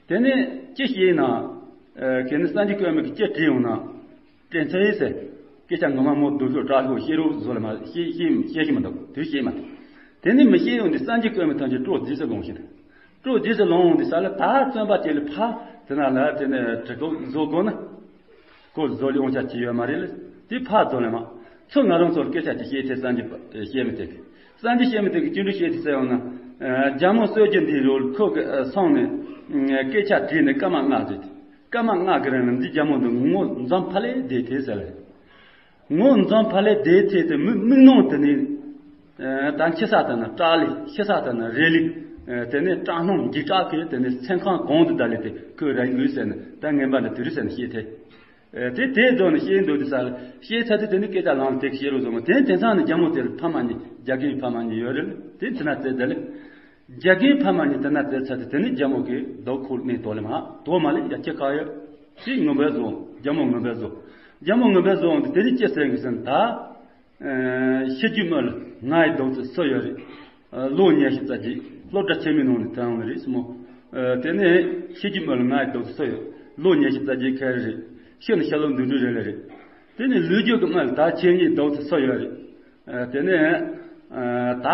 དེ་ནས་ཅི་བྱས་ན། ཨ། ཁྱེད་ནི་གསར་འགྱུར་བཀོད་མི་གི་ཅི་དྲིས་ཡོང་ན། དྲན་ཚེ་ཟེར། སྐད་ཆ་ངོ་མ་མོ་སྡུག་ཤོས་སྐྲག་ཤོས་བཤད་རོགས་བཟོ་ལ་མ་བཤད་བཤད་བཤད་ཤེས་མི་འདུག་དུས་བཤད་མ་ཐུབ། དེ་ནི་མི་བཤད་ཡོང་དུས་གསར་འགྱུར་བཀོད་མི་ཐམས་ཅད་སྤྲོ་རྫིས་སུ་ལོངས་ཤིང་། སྤྲོ་རྫིས་སུ་ལོངས་འོང་དུས་ས་ལ་ད་བཙོན་པ་ཅིག་ལ་ཕ་དེ་ན་ལ་དེ་ནས་གྲི་གུ་བཟོ་དགོས་ན། ཁོ་བཟོ་ལས་འོང་ཆ་ཅི་ཡོད་མ་རེད་ལ། དེ་ཕ་བཟོ་ལས་མ། ཚུར་ང་རང་ཚོར་སྐད་ཆ་ཅིག་བཤད་ཚེ་གསར་འགྱུར་བཤད་མི་ཐེག་གསར་འགྱུར་བཤད་མི་ཐེག་གི་སྐྱིན་འགྲུལ་བཤད་དེ་ཟེར་ཡོང་ན། རྒྱ་མོ་གསོད་རྒྱུ་འདི་རོལ་ཁོ་གི་སོང་ནས་སྐད་ཆ་དྲིས་ནས་སྐར་མ་ལྔ་ཟིག་སྐར་མ་ལྔ་གི་རིང་ལ་འདི་རྒྱ་མོ་འདི་ངོ་འཛོམས་ཕ་ལེ་བསྡད་དེ་ཟེར་ལ། ངོ་འཛོམས་ཕ་ལེ་བསྡད་དེ་དེ་མི་མིག་ནང་དེ་ནས་ད་འཆི་ས་དེ་ན་སྐྲག་ལེ། ཤི་ས་དེ་ན་རེ་ལེ། དེ་ནས་སྐྲག་སྣང་འཇིགས་སྐྲག་གིས་དེ་ནས་སེམས་ཁམས་གོང་དུ་བསྡད་ལེ་དེ་ཁོས་རང་ལུས་ཟེར་ནས་ད་ངན་པ་འདི་དེ་རུ་ཟེར་ནས་བཤད་དེ། དེ་དེ་རྫོགས་ནས་བཤད་འདོད་དེ་ས་ལ་བཤད་ཚར་དུས་དེ་ནི་སྐད་ཆ་ལངས་དེ་བཤད་རོགས་བཟོ་མ། དེ་དེང་སང་ནི་རྒྱ་མོ་དེར་ཕ་མ་གཉིས་རྒྱ་རྒན་ཕ་མ་གཉིས་ཡོད་རེད། དེ་དེ་ན་བཙལ་བསྡད་ལེ། རྒྱ་རྒན་ཕ་མ་གཉིས་དེ་ན་བཙལ་ཚར་དུས་དེ་ནི་རྒྱ་མོ་གིས་རྡོ་ཁུར་ནས་དོ་ལེ་མ་དོ་མ་ལེ་ཡ་ཁྱི་ཁ་ཡོད་ཅིག་ངུ་འབོད་བཟོ། རྒྱ་མོ་ངུ་འབོད་བཟོ། རྒྱ་མོ་ངུ་འབོད་བཟོ་འོང་དུས་དེ་ནི་ཅི་ཟེར་གི་ཟེར་ན་ད། ཤི་རྒྱུ་མོ་ལ་ང་ཡི་རྡོག་ཙི་སུ་ཡོད་རེད། ལོ་ཉི་ཤུ་རྩ་གཅིག་སློབ་གྲྭ་ཆེན་མོའི་ནང་ནས་ཐོན་ཡོང་ནི་རེད་སྲིད་མོ། དེ་ནས་ཤི་རྒྱུ་མོ་ལ་ང་ཡི་རྡོག་ཙི་སུ་ཡོད། ལོ་ཉི་ཤུ་རྩ་གཅིག་ཁལ་རེད། ཤི་ནས་ཤི་ལོ་འདི་འདྲ་རེད་ལེ་རེད། དེ་ནས་ལུས་རྒྱུ་གི་མོ་ལ་ད་ཁྱེད་གཉིས་རྡོག་ཙི་སུ་ཡོད་རེད། དེ་ནས་ད་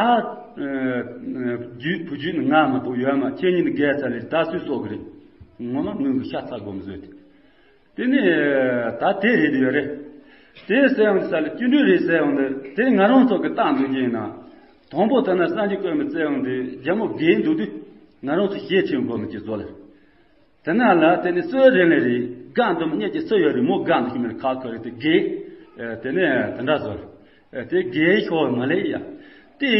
རྒྱུད་བུ་རྒྱུད་ནི་ང་མ་གཏོགས་ཡོད་མ། ཁྱེད་གཉིས་ནི་རྒས་ཚར་ལེ་ད་སུས་གསོ་གི་རེད། ངོ་མ་ངུ་གི་ཤ་ཚ་དགོས་མི་བཟོད་དེ། དེ་ནས་ད་དེ་རེད་ཡོད་རེད། དེ་ཟེར་ཡོང་དུས་ས་ལ་སྐྱིན་འགྲུལ་རེད་ཟེར་ཡོང་དུས་དེ་ནི་ང་རང་ཚོ་གི་རྟགས་འདུག་རྒྱུ་ཡིན་ན། དང་པོ་དེ་ན་གསར་འགྱུར་བཀོད་མི་བཙལ་ཡོང་དུས་རྒྱ་མོ་རྒས་འདུག་དུས་ང་རང་ཚོ་ཞེ་ཆེན་དགོས་མི་ཅིག་བཟོ་ལེ། དེ་ན་ལ་དེ་ནི་གསོད་རན་ལེ་རེད། དགའ་འདུག་མི་གཉིས་ཀྱི་སུ་ཡོད་རེད། མོ་དགའ་འདུག་ཤི་མེད་ཁ་ཁ་རེད་དེ་རྒས། དེ་ནས་དེ་འདྲ་བཟོ་ལེ། དེ་རྒས་ཤོར་མ་ལེ་ཡ། དེ།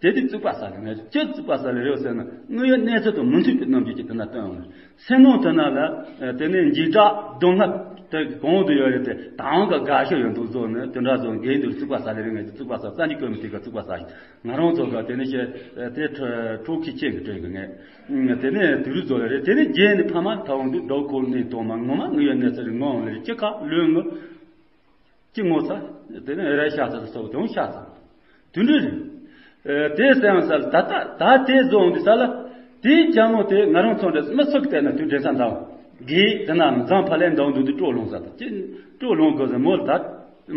དེ་དུས་རྩིག་པ་ཟ་ལེ་ངས་ཅི་རྩིག་པ་ཟ་ལེ་རེད་ཟེར་ན་དངོས་ཡོད་གནས་ཚུལ་དང་མི་མཐུན་པའི་རྣམ་འགྱུར་གྱིས་དེ་ན་སྟོན་ཡོང་ལེ། སེམས་ནང་དེ་ན་ལ་དེ་ནས་འཇིགས་སྐྲག་སྡུག་བསྔལ་དེ་གང་དུ་ཡོད་རེད་དེ་དང་ག་དགའ་ཤོས་ཡོད་འདུག་བཟོ་ནས་དེ་འདྲ་བཟོ་འགན་དུ་རྩིག་པ་ཟ་ལེ་རེད། ངས་ཅི་རྩིག་པ་ཟ་གསར་འགྱུར་བཀོད་མི་དེ་ག་རྩིག་པ་ཟ་ཞིག་ང་རང་ཚོ་ག་དེ་ནས་བཤད་དེ་ཁྲོ་ཁྲོ་ཁྱི་ཅན་གྱི་སྤྲོད་གི་ངས་དེ་ནས་དུ་རུ་བཟོ་ལེ་རེད། དེ་ནས་རྒྱན་ནི་ཕ་མ་ཐ་འོང་དུས་རྡོ་ཁོལ་ནས་དོ་མ་ངོ་མ་དངོས་ཡོད་གནས་ཚུལ་རེད་ངོ་འོང་ལེ་རེད། ཅི་ཁ་ལོས་ངོ། ཅི་ངོ་ཚ། དེ་ནས་ཨེ་ར་ཤ་ཚ་ཚ་ཚ་དུང་ཤ་ཚ། དུད་འགྲོ་རེད། ཨེ་དེ་སེམས་ས་ལ་ད་ལྟ་ད་དེ་བཟོ་འོང་དུས་ས་ལ། དེའི་རྒྱ་མོ་དེ་ང་རང་ཚོ་འདྲ་མི་སུ་གི་བལྟས་ན་དུས་དྲན་ས་འདའ་འོང་། དགེ་དེ་ན་འཛམ་ཕ་ལས་འདའ་འདུག་དུས་སྤྲོ་ལོང་ས་དང་ཅི། སྤྲོ་ལོང་དགོས་ཟེར་མོ་ལ་ད།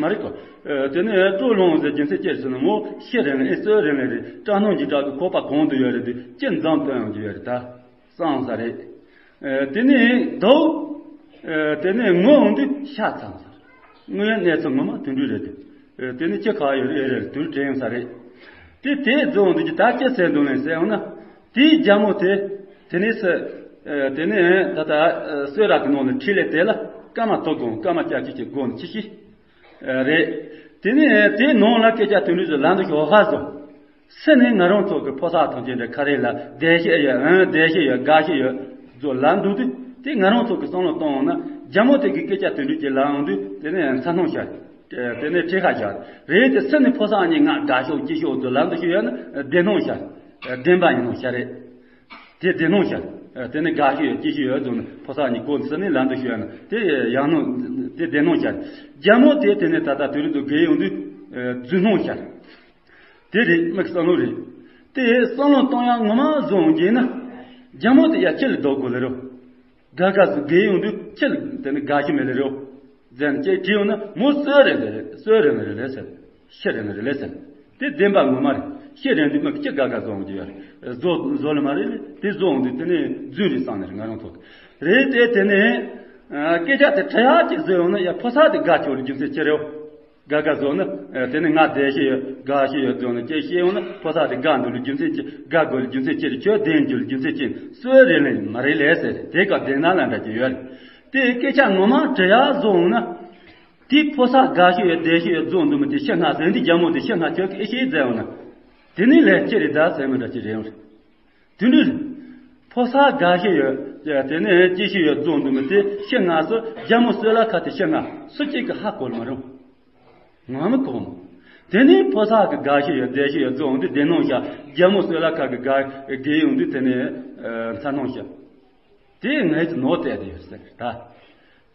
མ་རེད་གོ། ཨེ་དེ་ནས་སྤྲོ་ལོང་ཟེར་རྒྱུ་མཚན་ཅི་ཟེར་ན་མོ་ཤི་རན་ལེ་ཨེ་གསོད་རན་ལེ་རེད། སྐྲག་སྣང་གི་སྐྲག་གི་ཁོག་པ་གང་དུ་ཡོད་རེད་དེ་ཅི་འཛམ་སྟོན་ཡོང་རྒྱུ་ཡོད་རེད་ད། སངས་ས་རེད། ཨེ་དེ་ནས་དོ། ཨེ་དེ་ནས་ངོ་འོང་དུས་ཤ་ཚང་ས། དངོས་ཡོད་གནས་ཚུལ་ངོ་མ་དུད་འགྲོ་རེད་དེ། ཨེ་དེ་ནས་ཅི་ག་ཡོད་རེད་རེད་དུར་དྲན་ས་རེད། དེ་དེ་རྫོང་འདི་ཀྱི་ད་སྐྱེ་ཚེ་འདུག་ལན་ཟེར་ཡང་ན། དེའི་རྒྱ་མོ་དེ། དེ་ནས་སུ། ཨ། དེ་ནས་ད་ལྟ་ཨ་གསོལ་རས་ཀྱི་ནང་ལ་ཁྲིད་ལས་དེ་ལ་སྐར་མ་དོ་དགོང་སྐར་མ་བརྒྱད་ཅུ་གི་སྒོ་ནས་ཅི་ཞིག་ཨ། རེད། དེ་ནས་དེའི་ནང་ལ་སྐད་ཆ་དོན་འགྲུབ་ཀྱི་ལམ་དུ་ཞོག་ཧ་སོང་། སེམས་ནས་ང་རང་ཚོ་གི་ཕོ་གསར་ཐམས་ཅད་འདྲ་ཁ་རེ་ལ་བདེ་ཤེས་ཡོད། ཨང་། བདེ་ཤེས་ཡོད། དགའ་ཤེས་ཡོད་ཚོ་ལབ་འདུག་དུས། དེ་ང་རང་ཚོ་གི་བསམ་བློ་གཏོང་འོང་ན། རྒྱ་མོ་དེ་གི་སྐད་ཆ་དོན་འགྲུབ་ཀྱི་ལབ་འོང་དུས། དེ་ནས་འཚར་སྣང་ཤར། དེ་ནས་ཁྲེལ་ཁ་ཤར། རེད་དེ། སེམས་ནས་ཕོ་གསར་གཉིས་ང་དགའ་ཤོག་སྐྱིད་ཤོག་ཚོ་ལབ་འདུག་ཤོག་ཡོད་ན། བདེ་སྣང་ཤར། བདེན་པ་ཡིན་ནོ་ཤར་རེད། དེ་བདེ་སྣང་ཤར། དེ་ནས་དགའ་ཤོག་ཡོད། སྐྱིད་ཤོག་ཡོད་ཚོ་ནི་ཕོ་གསར་གཉིས་གོ་འདི་ས་ནས་ལབ་འདུག་ཤོག་ཡོད་ན། དེ་ཡང་ནོ། དེ་བདེ་སྣང་ཤར། རྒྱ་མོ་དེ་དེ་ནས་ད་ལྟ་དུས་རིང་དུ་རྒས་ཡོང་དུས། རྫུན་སྣང་ཤར། དེ་རེད། མི་གི་བསམ་བློ་རེད། དེ་བསམ་བློ་གཏོང་ཡག་ངོ་མ་བཟོ་འོང་གི་ན། རྒྱ་མོ་དེ་ཡ་ཁྱེད་ལ་ལྡོག་དགོས་ལེ་རོ། དགའ་དགའ་སུ་རྒས་ཡོང་དུས་ཁྱེད་ལ་དེ་ནི་དགའ་ཤི་མེད་ལེ་རོ། ཟེར་ནས་ཅེས་དྲིས་ཡོང་ན། མོ་གསོལ་རས་ལེ་རེད། གསོལ་རས་ལེ་རེད་ཟེར། ཤི་རས་ལེ་རེད་ཟེར། དེ་བདེན་པ་ངོ་མ་རེད། ཤི་རན་དུས་མི་གི་ཅི་དགའ་དགའ་བཟོ་འོང་གི་ཡོད་རེད། བཟོ་བཟོ་ལེ་མ་རེད་ལེ། དེ་བཟོ་འོང་དུས་དེ་ནི་རྫུན་རེད་བསམ་ནི་རེད། ང་རང་ཚོ་རེད་དེ། དེ་ནི་སྐད་ཆ་དེ་དྲི་ཡག་ཅིག་བཟོས་ཡོང་ན། ཡ་ཕོ་གསར་དེ་དགའ་ཆོག་ལེ་རྒྱུ་མཚན་ཅི་རེད། དགའ་དགའ་བཟོ་ན། ཨ། དེ་ནི་ང་བདེ་ཤེས་ཡོད། དགའ་ཤེས་ཡོད་བཟོ་ན་ཅེས་བཤད་ཡོང་ན། ཕོ་གསར་དེ་དགའ་འདུག་ལེ་རྒྱུ་མཚན་ཅི། དགའ་དགོས་ལེ་རྒྱུ་མཚན་ཅི་རེད། ཁྱོད་བདེན་རྒྱུ་ལེ་རྒྱུ་མཚན་ཅི། གསོལ་རས་ལེ་མ་རེད་ལེ་ཟེར། དེ་ག་བདེན་ན་ལ་འདྲ་ཅིག་ཡོད་རེད། དེ་སྐད་ཆ་ངོ་མ་དྲི་ཡག་བཟོ་འོང་ན། དེ་ཕོ་གསར་དགའ་ཤེས་ཡོད་བདེ་ཤེས་ཡོད་བཟོ་འདུག་མི་དེ་ཤི་སྔ་ཟེར། འདི་རྒྱ་མོ་དེ་ཤི་སྔ་ཁྱོད་ཀྱི་ཨེ་ཤེས་ཟེར་འོང་ན། དེ་ནི་ལས་ཅི་རེད་ད་ཟེར་མི་འདྲ་ཅིག་རེད་འོང་རེད། དེ་འདྲ་རེད། ཕོ་གསར་དགའ་ཤེས་ཡོད། དེ་ནས་སྐྱིད་ཤེས་ཡོད་བཟོ་འདུག་མི་དེ་ཤི་སྔ་སུ་རྒྱ་མོ་གསོལ་ལ་ཁ་དེ་ཤི་སྔ་སུ་གཅིག་གི་ཧ་གོ་ལ་མ་རུང་། ང་མི་གོ་མོ། དེ་ནས་ཕོ་གསར་གི་དགའ་ཤེས་ཡོད་བདེ་ཤེས་ཡོད་བཟོ་འོང་དུས་བདེ་སྣང་ཤར། རྒྱ་མོ་གསོལ་ལ་ཁ་གི་དགའ་རྒས་ཡོང་དུས་དེ་ནས་འཚར་སྣང་ཤར། དེ་ངས་ཀྱི་ནོར་བསྡད་དེ་ཡོད་ཟེར་ད།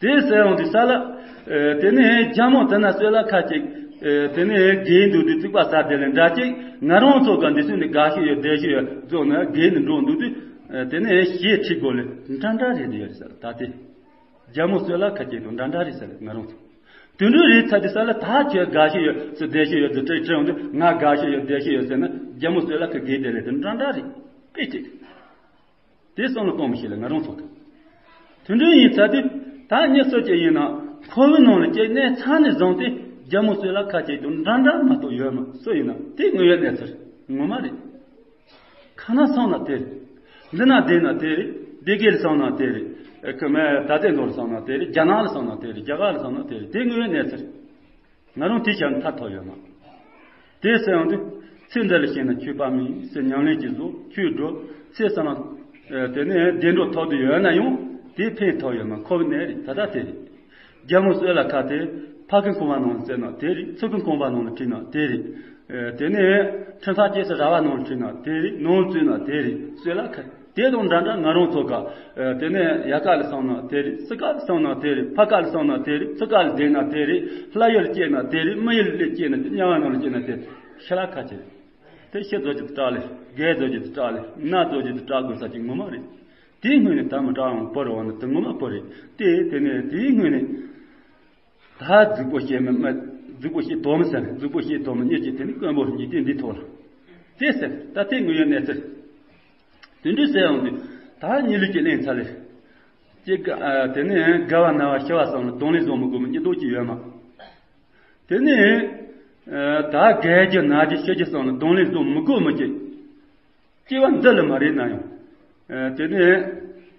དེ་ཟེར་འོང་དུས་ས་ལ། ཨེ། དེ་ནས་རྒྱ་མོ་དེ་ན་གསོལ་ལ་ཁ་ཅིག་ཨེ། དེ་ནས་རྒས་འདུག་དུས་རྩིག་པ་ཟ་དེ་ལས་འདྲ་ཅིག་ང་རང་ཚོ་ག་འདི་ཚོ་ནི་དགའ་ཤོས་ཡོད་བདེ་ཤོས་ཡོད་རྫོགས་ནས་རྒས་ནས་འགྲོ་འདུག་དུས། ཨེ། དེ་ནས་ཞེ་ཁྲིད་དགོས་ལེ་འདྲ་འདྲ་རེད་དེ་ཡོད་ཟེར་ད། དེ་རྒྱ་མོ་གསོལ་ལ་ཁ་ཅིག་དང་འདྲ་འདྲ་རེད་ཟེར་ང་རང་ཚོ། དུད་འགྲོ་རེད་ཚ་དེ་ས་ལ་ད་ཁྱོད་དགའ་ཤོས་ཡོད་ཚོ་བདེ་ཤོས་ཡོད་ཚོ་དྲིས་དྲིས་འོང་དུས། ང་དགའ་ཤོས་ཡོད་བདེ་ཤོས་ཡོད་ཟེར་ན། རྒྱ་མོ་གསོལ་ལ་ཁ་རྒས་དེ་ལས་དེ་འདྲ་འདྲ་རེད། དཔེ་ཅིག་དེ་བསམ་བློ་གཏོང་མི་ཤེས་ལ་ང་རང་ཚོ་གི། དུད་འགྲོ་ཡིན་ཚ་དུས་ད་མྱི་སུ་ཅིག་ཡིན་ན་ཁོ་བོའི་ནང་ལ་སྐྱེས་གནས་ཚང་ནས་བཟུང་སྟེ་རྒྱ་མོ་གསོལ་ལ་ཁ་ཅིག་དང་འདྲ་འདྲ་མ་གཏོགས་ཡོད་མ། སུ་ཡིན་ན་དེ་དངོས་ཡོད་གནས་ཚུལ་ངོ་མ་རེད། ཁ་ན་སོང་ན་དེ་རེད། འདི་ན་བསྡད་ན་དེ་རེད། སྡེ་དགེ་ལ་སོང་ན་དེ་རེད། ཁ་མ་ད་ལྟའི་མདོ་ལ་སོང་ན་དེ་རེད། རྒྱ་ནག་ལ་སོང་ན་དེ་རེད། རྒྱ་གར་ལ་སོང་ན་དེ་རེད། དེ་དངོས་ཡོད་གནས་ཚུལ། ང་རང་དེ་ཤར་ཐར་ཐོབ་ཡོད་མ། དེ་ཟེར་ཡོང་དུས་ཚེ་འདི་ལ་ཤེས་ན་ཆོས་པ་མིན་ཟེར་ཉམས་ལེན་གྱི་བཟོ་ཆོས་སྒྲུབ་ཚེ་བསམ་ན། དེ་ནས་བདེ་འགྲོ་ཐོབ་དུ་ཡོད་ན་ཡང་དེ་ཕན་ཐོགས་ཡོད་མ། ཁོ་བོ་ནས་རེད། ད་ལྟ་དེ་རེད། རྒྱ་མོ་གསོལ་ལ་ཁ་དེ་ཕ་གི་ཁང་བ་ནང་ལ་བཙལ་ན་དེ་རེད། ཚུར་གི་ཁང་བ་ནང་ལ་ཁྲིད་ན་དེ་རེད། དེ་ནས་ཁྲི་མཐའ་སྐྱེས་སུ་ར་བ་ནང་ལ་ཁྲིད་ན་དེ་རེད། ནང་བཙུད་ན་དེ་རེད། གསོལ་ལ་ཁ། དེ་དང་འདྲ་འདྲ་ང་རང་ཚོ་ག། ཨ། དེ་ནས་ཡ་ག་ལ་སོང་ན་དེ་རེད། སི་ག་ལ་སོང་ན་དེ་རེད། ཕ་ག་ལ་སོང་ན་དེ་རེད། ཚུ་ག་ལ་བསྡད་ན་དེ་རེད། ལྷ་ཡུལ་སྐྱེས་ན་དེ་རེད། མི་ཡུལ་ལ་སྐྱེས་ན་དེ། དམྱལ་བ་ནང་ལ་སྐྱེས་ན་དེ། ཤི་ལ་ཁ་ཆེ་རེད། དེ་ཤི་རྫོགས་ཀྱི་དུ་སྐྲག་ལེ། རྒས་རྫོགས་ཀྱི་དུ་སྐྲག་ལེ། ན་རྫོགས་ཀྱི་དུ་སྐྲག་དགོས་ས་ཅིག་ངོ་མ་རེད། དེའི་སྔོན་ནས་ད་མི་སྐྲག་འོང་བོར་འོང་ན་དེ་ངོ་མ་བོར་རེད། དེ་དེ་ནས་དེའི་སྔོན་ནས། ད་རྫིག་པོ་བཤད་མི་མ། རྫིག་པོ་བཤད་དོ་མི་ཟེར། རྫིག་པོ་བཤད་དོ་མི་གཉིས་ཀྱིས་དེ་ནི་དཀོན་པོར་འཇིག་རྟེན་འདི་ཐོག་ལ། དེ་ཟེར་ད་དེ་དངོས་ཡོད་གནས་ཚུལ། དེ་འདྲ་ཟེར་ཡོང་དུས་ད་གཉིད་ལུག་ཅིག་ལེན་ཚར་ལེ། ཅེས་དགའ། ཨ། དེ་ནས་དགའ་བ་ན་བ་ཤི་བ་སོགས་ལ་གདོང་ལེན་བཟོ་མི་དགོས་མི་གཉིད་ལོག་ཅིག་ཡོད་མ། དེ་ནས། ཨ། ད་རྒས་རྒྱུ་ན་རྒྱུ་ཤི་རྒྱུ་སོགས་ལ་གདོང་ལེན་བཟོ་མི་དགོས་མི་ཅིག་སྐྱེ་བ་འདི་ལ་མ་རེད་ན་ཡང་། ཨ། དེ་ནས།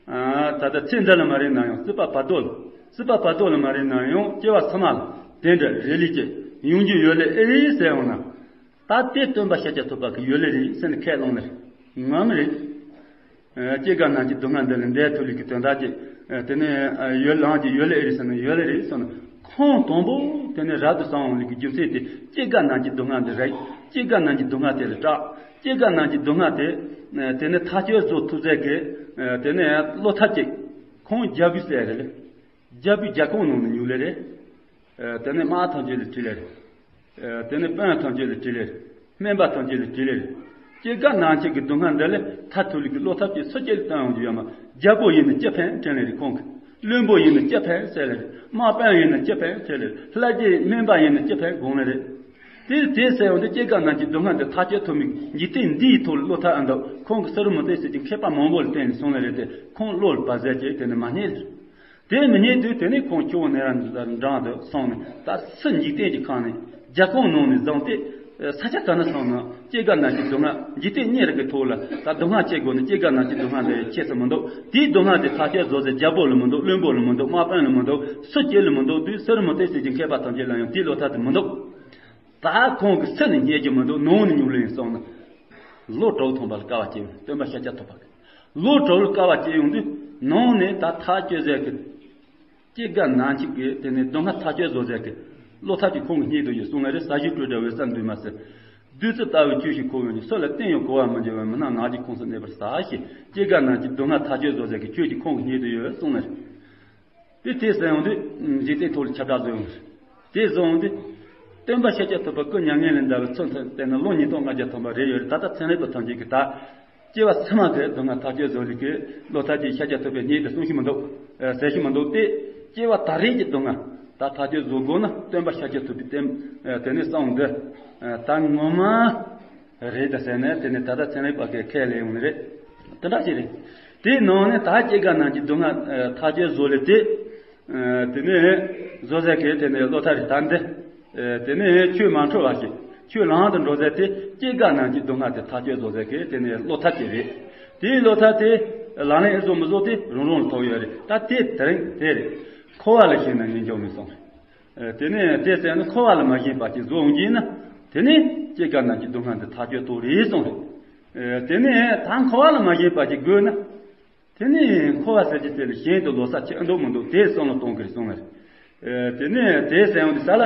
ཨ། ད་ལྟ་ཚེ་འདི་ལ་མ་རེད་ན་ཡང་སྲིད་པ་བར་དོ་ལ། སྲིད་པ་བར་དོ་ལ་མ་རེད་ན་ཡང་སྐྱེ་བ་ཕྱི་མ་ལ་དེ་འདྲ་རེ་ལས་ཀྱི་ཡོང་རྒྱུ་ཡོད་ལེ་ཨེ་རེད་ཟེར་ཡོང་ན། ད་དེ་སྟོན་པ་ཤཱཀྱ་ཐུབ་པ་གི་ཡོད་ལེ་རེད་ཟེར་ནས་ཁས་བླངས་ལེ་ངམ་རེད། ཨ། སྐྱེ་རྒ་ན་འཆིའི་སྡུག་བསྔལ་འདི་ལས་འདས་ཐུབ་ལེ་གི་དོན་དག་ཅིག་ཨ། དེ་ནས། ཨ། ཡོད་ལང་གི་ཡོད་ལེ་ཨེ་རེད་ཟེར་ན་ཡོད་ལེ་རེད་ཟེར་ན། ཁོང་དང་པོ་དེ་ནས་རབ་ཏུ་སངས་འོང་ལེ་གི་རྒྱུ་མཚན་དེ་སྐྱེ་རྒ་ན་འཆིའི་སྡུག་བསྔལ་འདི་རེད། སྐྱེ་རྒ་ན་འཆིའི་སྡུག་བསྔལ་དེ་ལ་སྐྲག་སྐྱེ་རྒ་ན་འཆིའི་སྡུག་བསྔལ་དེ། ཨ། དེ་ནས་ཐག་གཅོད་བཟོ་ཐུབ་ཚད་ཀྱི། ཨ། དེ་ནས་བློ་ཐབས་ཅིག་ཁོང་རྒྱལ་པོའི་སྲས་རེད་ལེ། རྒྱལ་པོའི་རྒྱལ་ཁབ་ནང་ནས་ཉུལ་ལེ་རེད། ཨ། དེ་ནས་དམག་ཐམས་ཅད་ལ་ཁྲིད་ལེ་རེད། ཨ། དེ་ནས་དཔོན་ཐམས་ཅད་ལ་ཁྲིད་ལེ་རེད། སྨན་པ་ཐམས་ཅད་ལ་ཁྲིད་ལེ་རེད། སྐྱེ་རྒ་ན་འཆི་གི་སྡུག་བསྔལ་འདི་ལས་ཐར་ཐུབ་ལེ་གི་བློ་ཐབས་ཅིག་སུ་གཅིག་ལ་བསྟན་ཡོང་རྒྱུ་ཡོད་མ། རྒྱལ་པོ་ཡིན་ན་ཅི་ཕན་དྲན་ལེ་རེད་ཁོང་གི། བློན་པོ་ཡིན་ན་ཅི་ཕན་ཟེར་ལེ་རེད། དམག་དཔོན་ཡིན་ན་ཅི་ཕན་ཟེར་ལེ་རེད། ལྷ་རྗེ་སྨན་པ་ཡིན་ན་ཅི་ཕན་དགོངས་ལེ་རེད། དེ་དེ་ཟེར་ཡོང་དུས་སྐྱེ་རྒ་ན་འཆིའི་སྡུག་བསྔལ་འདི་ཐག་གཅོད་ཐུབ་མི་འཇིག་རྟེན་འདིའི་ཐོག་ལ་བློ་ཐབས་ཨ་འདུག་ཁོང་གི་སུ་རུ་མི་ལྟོས་ཟེར་གྱི་མཁས་པ་མང་པོ་ལ་བསྟན་ནས་སོང་ལེ་རེད་དེ། ཁོང་བློ་ལ་བབ་ཟེར་གྱི་དེ་ནི་མ་རྙེད་ལེ། དེ་མི་རྙེད་དུས་དེ་ནི་ཁོང་ཆུ་བོ་ནེ་ར་འགྲམ་དུ་སོང་ནས་ད་སུ་འཇིག་རྟེན་གྱི་ཁམས་ནས་རྒྱལ་ཁམས་ནང་ནས་བཟུང་སྟེ། ས་ཆ་ག་ན་སོང་ན་སྐྱེ་རྒ་ན་འཆི་སྡུག་བསྔལ་འཇིག་རྟེན་གཉིས་རིགས་ཀྱི་ཐོག་ལ་ད་སྡུག་བསྔལ་སྐྱེ་དགོས་ན་སྐྱེ་རྒ་ན་འཆི་སྡུག་བསྔལ་འདི་ཁྱད་དུ་མི་འདུག་དེའི་སྡུག་བསྔལ་དེ་ཐག་གཅོད་བཟོ་ས་རྒྱལ་པོ་ལ་མི་འདུག་བློན་པོ་ལ་མི་འདུག་སུ་སྐྱེ་ལ་མི་འདུག་དུས་སུ་རུ་མི་སྟེར་ཟེར་གྱི་མཁས་པ་ཐམས་ཅད་ལ་ཡང་དེའི་བློ་ཐག་དེ་མི་འདུག་ད་ཁོང་གི་སུ་ནས་རྙེད་རྒྱུ་མི་འདུག་ནང་ནས་ཉུང་ལེན་སོང་ན། ལོ་དྲུག་ཐམ་པ་ལ་དཀའ་བ་སྤྱད། སྟོན་པ་ཤཱཀྱ་ཐུབ་པ་གིས་ལོ་དྲུག་ལ་དཀའ་བ་སྤྱད་ཡོང་དུས་ནང་ནས་ད་ཐག་གཅོད་ཟེར་གི་སྐྱེ་རྒ་ན་འཆི་གི་དེ་ནས་སྡུག་བསྔལ་ཐག་གཅོད་བཟོ་ཟེར་གི་བློ་ཐག་ཅིག་ཁོང་གིས་རྙེད་དུ་ཡོད་གསུངས་ལ་རེད། ས་གཞི་སྤྲོས་བྲལ་འོད་གསལ་འདུས་མ་ཟད། བདུད་རྩི་ལྟ་བུའི་ཆོས་ཤིག་ཁོ་བོས་ནས་སུ་ལ་བསྟན་ཡང་གོ་བར་མི་འགྱུར་བའི་མི་སྣང་ནག་གི་ཁོངས་སུ་གནས་པར་གཟིགས་ཤིག་སྐྱེ་རྒ་ན་འཆི་སྡུག་བསྔལ་ཐག་གཅོད་བཟོ་ཟེར་གི་ཆོས་ཅིག་ཁོང་གིས་རྙེད་དུ་ཡོད་གསུངས་ལ་རེད། དེ་དེ་གསན་ཡོང་དུས་འཇིག་རྟེན་ཐོག་ལ་ཁྱབ་བསྒྲགས་བཟོས་ཡོང་། དེ་བཟོ་ཡོང་དུས། སྟོན་པ་ཤཱཀྱ་ཐུབ་པ་སྐུ་མྱ་ངན་ལས་འདའ་བའི་ཚུན་ཚོད་དེ་ནི་ལོ་ཉིས་སྟོང་ལྔ་བརྒྱ་ཐམ་པ་རེད་ཡོད་རེད། ད་ལྟ་ཚན་རིག་པ་ཐམས་ཅད་ཀྱིས་ད། སྐྱེ་བ་ཕྱི་མ་གི་སྡུག་བསྔལ་ཐག་གཅོད་བཟོ་ལུགས་ཀྱི་བློ་ཐག་ཅིག་ཤཱཀྱ་ཐུབ་པས་རྙེད་དུ་གསུང་ཞིག་མི་འདུག་ཟེར་ཞིག་མི་འདུག་སྟེ། སྐྱེ་བ་ད་རེས་ཀྱི་སྡུག་བསྔལ་ད་ཐག་གཅོད་བཟོ་དགོས་ན་སྟོན་པ་ཤཱཀྱ་ཐུབ་པའི་དེ་དེ་ནི་གསུང་འདི། ད་ངོ་མ། རེད་ད་ཟེར་ནས་དེ་ནི་ད་ལྟ་ཚན་རིག་པ་གིས་ཁས་ལེན་ཡོང་ནི་རེད། དེ་འདྲ་ཞིག་རེད། དེའི་ནང་ནས་ད་སྐྱེ་རྒ་ན་འཆི་སྡུག་བསྔལ་ཐག་གཅོད་བཟོ་ལས་དེ། དེ་ནས་བཟོ་ཟེར་གི་དེ་ནས་བློ་ཐག་རེད་ད་འདི། དེ་ནས་ཆོས་མ་འཕྲོ་བ་ཞིག་ཆོས་ལམ་དུ་འགྲོ་ཟེར་དེ་སྐྱེ་རྒ་ན་འཆི་སྡུག་བསྔལ་དེ་ཐག་གཅོད་བཟོ་ཟེར་གི་དེ་ནས་བློ་ཐག་དེ་རེད། དེའི་བློ་ཐག་དེ་ལག་ལེན་ཨེ་བཟོ་མི་བཟོ་དེ་རང་རང་ལ་ཐུག་ཡོད་རེད། ད་དེ་དེ་རིང་དེ་རེད། འཁོར་བ་ལ་ཞེན་ན་ངེས་འབྱུང་མེད་གསུངས་རེད། དེ་ནས་དེ་ཟེར་ན་འཁོར་བ་ལ་མ་ཞེན་པ་ཅིག་བཟོ་འོང་གི་ན། དེ་ནས་སྐྱེ་རྒ་ན་འཆི་སྡུག་བསྔལ་འདི་ཐག་གཅོད་ཐུབ་རེད་གསུངས་རེད། དེ་ནས་ད་འཁོར་བ་ལ་མ་ཞེན་པ་ཅིག་དགོས་ན། དེ་ནས་འཁོར་བ་ཟེར་གྱི་དེ་ལ་ཞེན་དུ་ལོག་ས་ཆེ་འདུག་མི་འདུག་དེ་བསམ་བློ་གཏོང་གི་རེད་གསུངས་རེད། དེ་ནས་དེ་ཟེར་འོང་དུས་ས་ལ།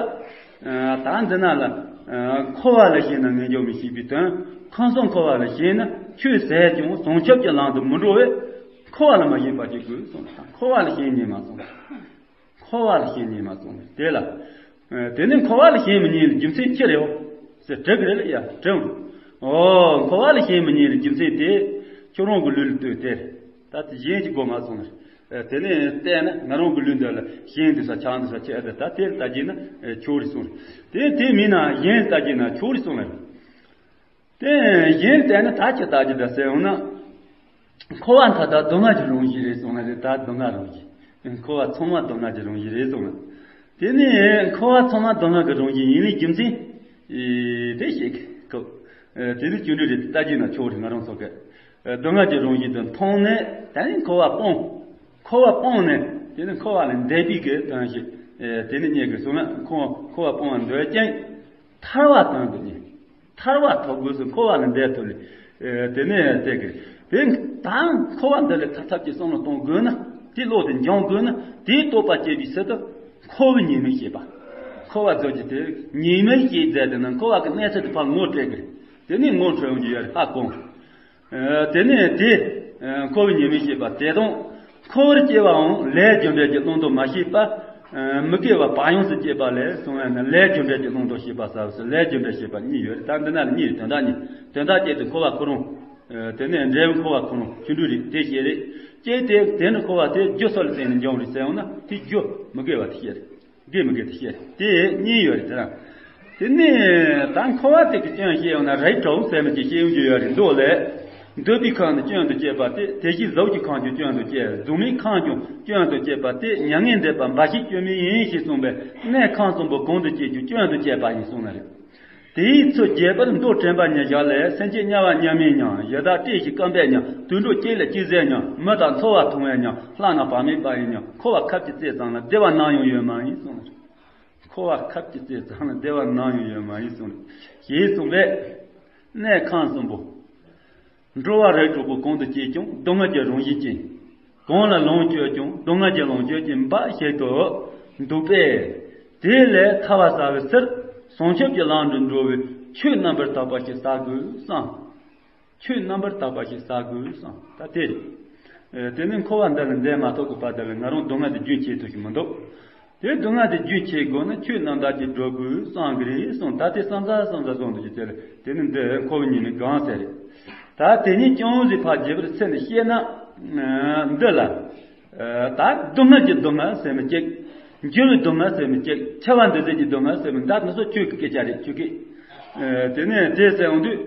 ད་འདི་ན་ལ། འཁོར་བ་ལ་ཞེན་ན་ངེས་འབྱུང་མེད་ཞེས་པའི་དོན། ཁམས་གསུམ་འཁོར་བ་ལ་ཞེན་ན་ཆོས་ཟད་ཀྱང་བྱང་ཆུབ་ཀྱི་ལམ་དུ་མི་འགྲོ་བས། འཁོར་བ་ལ་མ་ཞེན་པ་ཅིག་དགོས་གསུངས། འཁོར་བ་ལ་ཞེན་ཉན་མ་གསུངས། འཁོར་བ་ལ་ཞེན་ཉན་མ་གསུངས། དེ་ལ། དེ་ནི་འཁོར་བ་ལ་ཞེན་མི་ཉན་ལ་རྒྱུ་མཚན་ཅི་རེད་བ། ཟེར་དྲི་གི་རེད་ལ་ཡ་དྲི་འོང་། ཨོ་འཁོར་བ་ལ་ཞེན་མི་ཉན་ལ་རྒྱུ་མཚན་དེ། ཁྱོད་རང་གི་ལུས་ལ་ལྟོས་ཏེ། ད་དེ་གཞན་གྱི་སྒོ་མ་སོང་ན། དེ་ནས་བལྟས་ན་ང་རང་གི་ལུས་འདི་ལ་ཞེན་འདུག་ས་ཆགས་འདུག་ས་ཆེ་ཨ་ད་ད་དེ་ལ་ལྟ་རྒྱུ་ན་ཆོག་རེད་གསུངས། དེ་དེ་མིན་ན་གཞན་ལ་ལྟ་རྒྱུ་ན་ཆོག་རེད་གསུངས་ལ། དེ་གཞན་ལ་བལྟས་ན་ད་ཅི་ལྟ་རྒྱུ་ད་ཟེར་འོང་ན། འཁོར་བ་མཐའ་དག་སྡུག་བསྔལ་གྱི་རང་བཞིན་རེད་གསུངས་ན་རེད། ད་སྡུག་བསྔལ་རང་བཞིན། འཁོར་བ་ཚང་མ་སྡུག་བསྔལ་གྱི་རང་བཞིན་རེད་གསུངས་ན། དེ་ནས་འཁོར་བ་ཚང་མ་སྡུག་བསྔལ་གྱི་རང་བཞིན་ཡིན་ལུགས་རྒྱུ་མཚན། དེ་ཞིག་གོ། དེ་ནི་བཅུ་འདྲི་རེད། ལྟ་རྒྱུ་ན་ཆོག་རེད། ང་རང་ཚོ་གི་སྡུག་བསྔལ་གྱི་རང་བཞིན་དུ་མཐོང་ནས་དེ་ནི་འཁོར་བ་སྤོང་། འཁོར་བ་སྤངས་ནས་དེ་ནི་འཁོར་བ་ལས་འདས་པའི་གི་དོན་ཞིག་དེ་ནི་རྙེད་དགོས་གསུངས་ན་འཁོར་བ་སྤོང་བ་འདོད་ཅིང་། ཐར་བ་དོན་དུ་གཉེར། ཐར་བ་ཐོབ་དགོས་སུ་འཁོར་བ་ལས་འདས་ཐུབ་ལེ། དེ་ནས་དེ་གི་དེ་ད་འཁོར་བ་འདི་ལས་ཐར་ཐབས་ཀྱི་བསམ་བློ་གཏོང་དགོས་ན། དེ་བློ་དེ་འཇོམས་དགོས་ན། དེའི་རྟོགས་པ་སྐྱེ་བའི་ཚུལ་དུ་འཁོར་བའི་ཉེས་དམིགས་བཤད་པ། འཁོར་བ་རྫོགས་ཀྱི་དེ་ཉེས་དམིགས་བཤད་མཛད་དེ་ན་འཁོར་བ་གི་གནས་ཚུལ་དེ་ཕར་ངོ་སྤྲད་གི་རེད། དེ་ནས་ངོ་འཕྲོད་ཡོང་རྒྱུ་ཡོད་རེད། ཧ་གོ། དེ་ནས་དེ། འཁོར་བའི་ཉེས་དམིགས་བཤད་པ་དེ་དང་། འཁོར་བར་སྐྱེ་བའང་ལས་རྒྱུ་འབྲས་ཀྱི་བླང་དོར་མ་ཤེས་པ། མི་དགེ་བ་བག་ཡངས་སུ་སྐྱེས་པ་ལས་གསུངས་པ་ན་ལས་རྒྱུ་འབྲས་ཀྱི་བླང་དོར་ཤེས་པ་ཟེར་བ་སོགས་ལས་རྒྱུ་འབྲས་ཤེས་པ་གཉིས་ཡོད་རེད། ད་འདི་ན་ལ་གཉིས་རེད། དོན་དག་གཉིས། དོན་དག་གཅིག་དེ་འཁོར་བ་ཁོ་རང་། དེ་ནས་འབྲས་བུ་འཁོར་བ་ཁོ་རང་ཆུང་འབྲིང་རེད། དེ་བཤད་རེད། གཅིག་དེ་དེ་ནི་འཁོར་བ་དེ་རྒྱུ་སོགས་ལ་བརྟེན་ནས་འབྱུང་རེད་ཟེར་ཡོང་ན་དེ་རྒྱུ་མི་དགེ་བ་དེ་བཤད་རེད། དགེ་མི་དགེ་དེ་བཤད་དེ་གཉིས་ཡོད་རེད་དེ་རང་། དེ་ནས་ད་འཁོར་བ་དེ་གི་སྐྱོན་བཤད་ཡོང་ན་རིགས་དྲུག་ཟེར་མི་ཅིག་བཤད་ཡོང་རྒྱུ་ཡོད་རེད་འདུག་ལས། འདོད་པའི་ཁམས་ནི་སྐྱོན་དུ་བྱེད་པ་སྟེ་དེ་བཞིན་གཟུགས་ཀྱི་ཁམས་ཀྱང་སྐྱོན་དུ་བྱེད། གཟུགས་མེད་ཁམས་ཀྱང་སྐྱོན་དུ་བྱེད་པ་སྟེ་མྱ་ངན་འདས་པ་འབའ་ཞིག་སྐྱོན་མེད་ཡིན་ཞེས་གསུངས་པས་གནས་ཁམས་གསུམ་པོ་གང་དུ་སྐྱེས་ཀྱང་སྐྱོན་དུ་བྱེད་པ་ཡིན་གསུངས་ན་རེད། དེའི་ཚུལ་རྒྱས་པར་མདོར་དྲན་པ་ཉིད་བཞག་ལས། སེམས་ཅན་དམྱལ་བ་མྱ་ངན་མྱང་། ཡི་དྭགས་བཀྲེས་ཤིང་སྐོམ་པས་མྱང་། དུད་འགྲོ་སྐྱེ་ལས་ཅི་ཟད་མྱང་། མི་དང་འཚོ་བ་ཐུང་བས་མྱང་། ལྷ་རྣམས་བག་མེད་པ་ཡིས་མྱང་། འཁོར་བ་ཁབ་ཀྱི་རྩེ་ཙམ་ལ། བདེ་བ་ནམ་ཡང་ཡོད་མ་ཡིན་གསུངས། འཁོར་བ་ཁབ་ཀྱི་རྩེ་ཙམ་ལ། བདེ་བ་ནམ་ཡང་ཡོད་མ་ཡིན་གསུངས། ཞེས་གསུངས་པས། གནས་ཁམས་གསུམ་པོ། འགྲོ་བ་རིགས་དྲུག་པོ་གང་དུ་སྐྱེས་ཀྱང་སྡུག་བསྔལ་གྱི་རང་བཞིན་ཅན། གང་ལ་ལོངས་སྤྱོད་ཀྱང་སྡུག་བསྔལ་གྱི་ལོངས་སྤྱོད་ཅན་འབའ་ཞིག་ཏུ་འདུག་པས། དེ་ལས་ཐར་བ་ཟ་བའི་ཕྱིར་བྱང་ཆུབ་ཀྱི་ལམ་དུ་འགྲོ་བའི་ཆོས་རྣམ་པར་དག་པ་ཞིག་བསགས་དགོས་བསམ། ཆོས་རྣམ་པར་དག་པ་ཞིག་བསགས་དགོས་བསམ། ད་དེ་རེད། དེ་ནི་འཁོར་བ་འདི་ལས་འདས་མ་ཐག་གི་བར་དུ་ལ་ང་རང་སྡུག་བསྔལ་དེ་རྒྱུན་ཆད་ཐུབ་ཀྱི་མི་འདུག་དེ་སྡུག་བསྔལ་དེ་རྒྱུན་ཆད་དགོས་ན་ཆོས་རྣམ་དག་ཅིག་སྒྲུབ་དགོས་བསམ་གི་རེད་གསུངས། ད་དེ་བསམ་ཚར་བསམ་ཚར་བཟོ་འདུག་ཅེས་དེ་ལས་དེ་ནི་འདི་འཁོར་བའི་ཉེས་དམིགས་གང་ཟེར་རེད། ད་དེ་ཉིད་ཅུང་ཟད་ཕར་རྒྱས་པར་ཚིག་ནས་བཤད་ན། འདི་ལ། ད་སྡུག་བསྔལ་གྱི་སྡུག་བསྔལ་ཟེར་མི་གཅིག་འགྱུར་བའི་སྡུག་བསྔལ་ཟེར་མི་གཅིག་འཆི་བ་འདུ་བྱེད་ཀྱི་སྡུག་བསྔལ་ཟེར་མི་འདི་མི་སོ་ཆོས་ཀྱི་སྐད་ཆ་རེད་ཆོས་སྐད། དེ་ནས་དེ་ཟེར་འོང་དུས།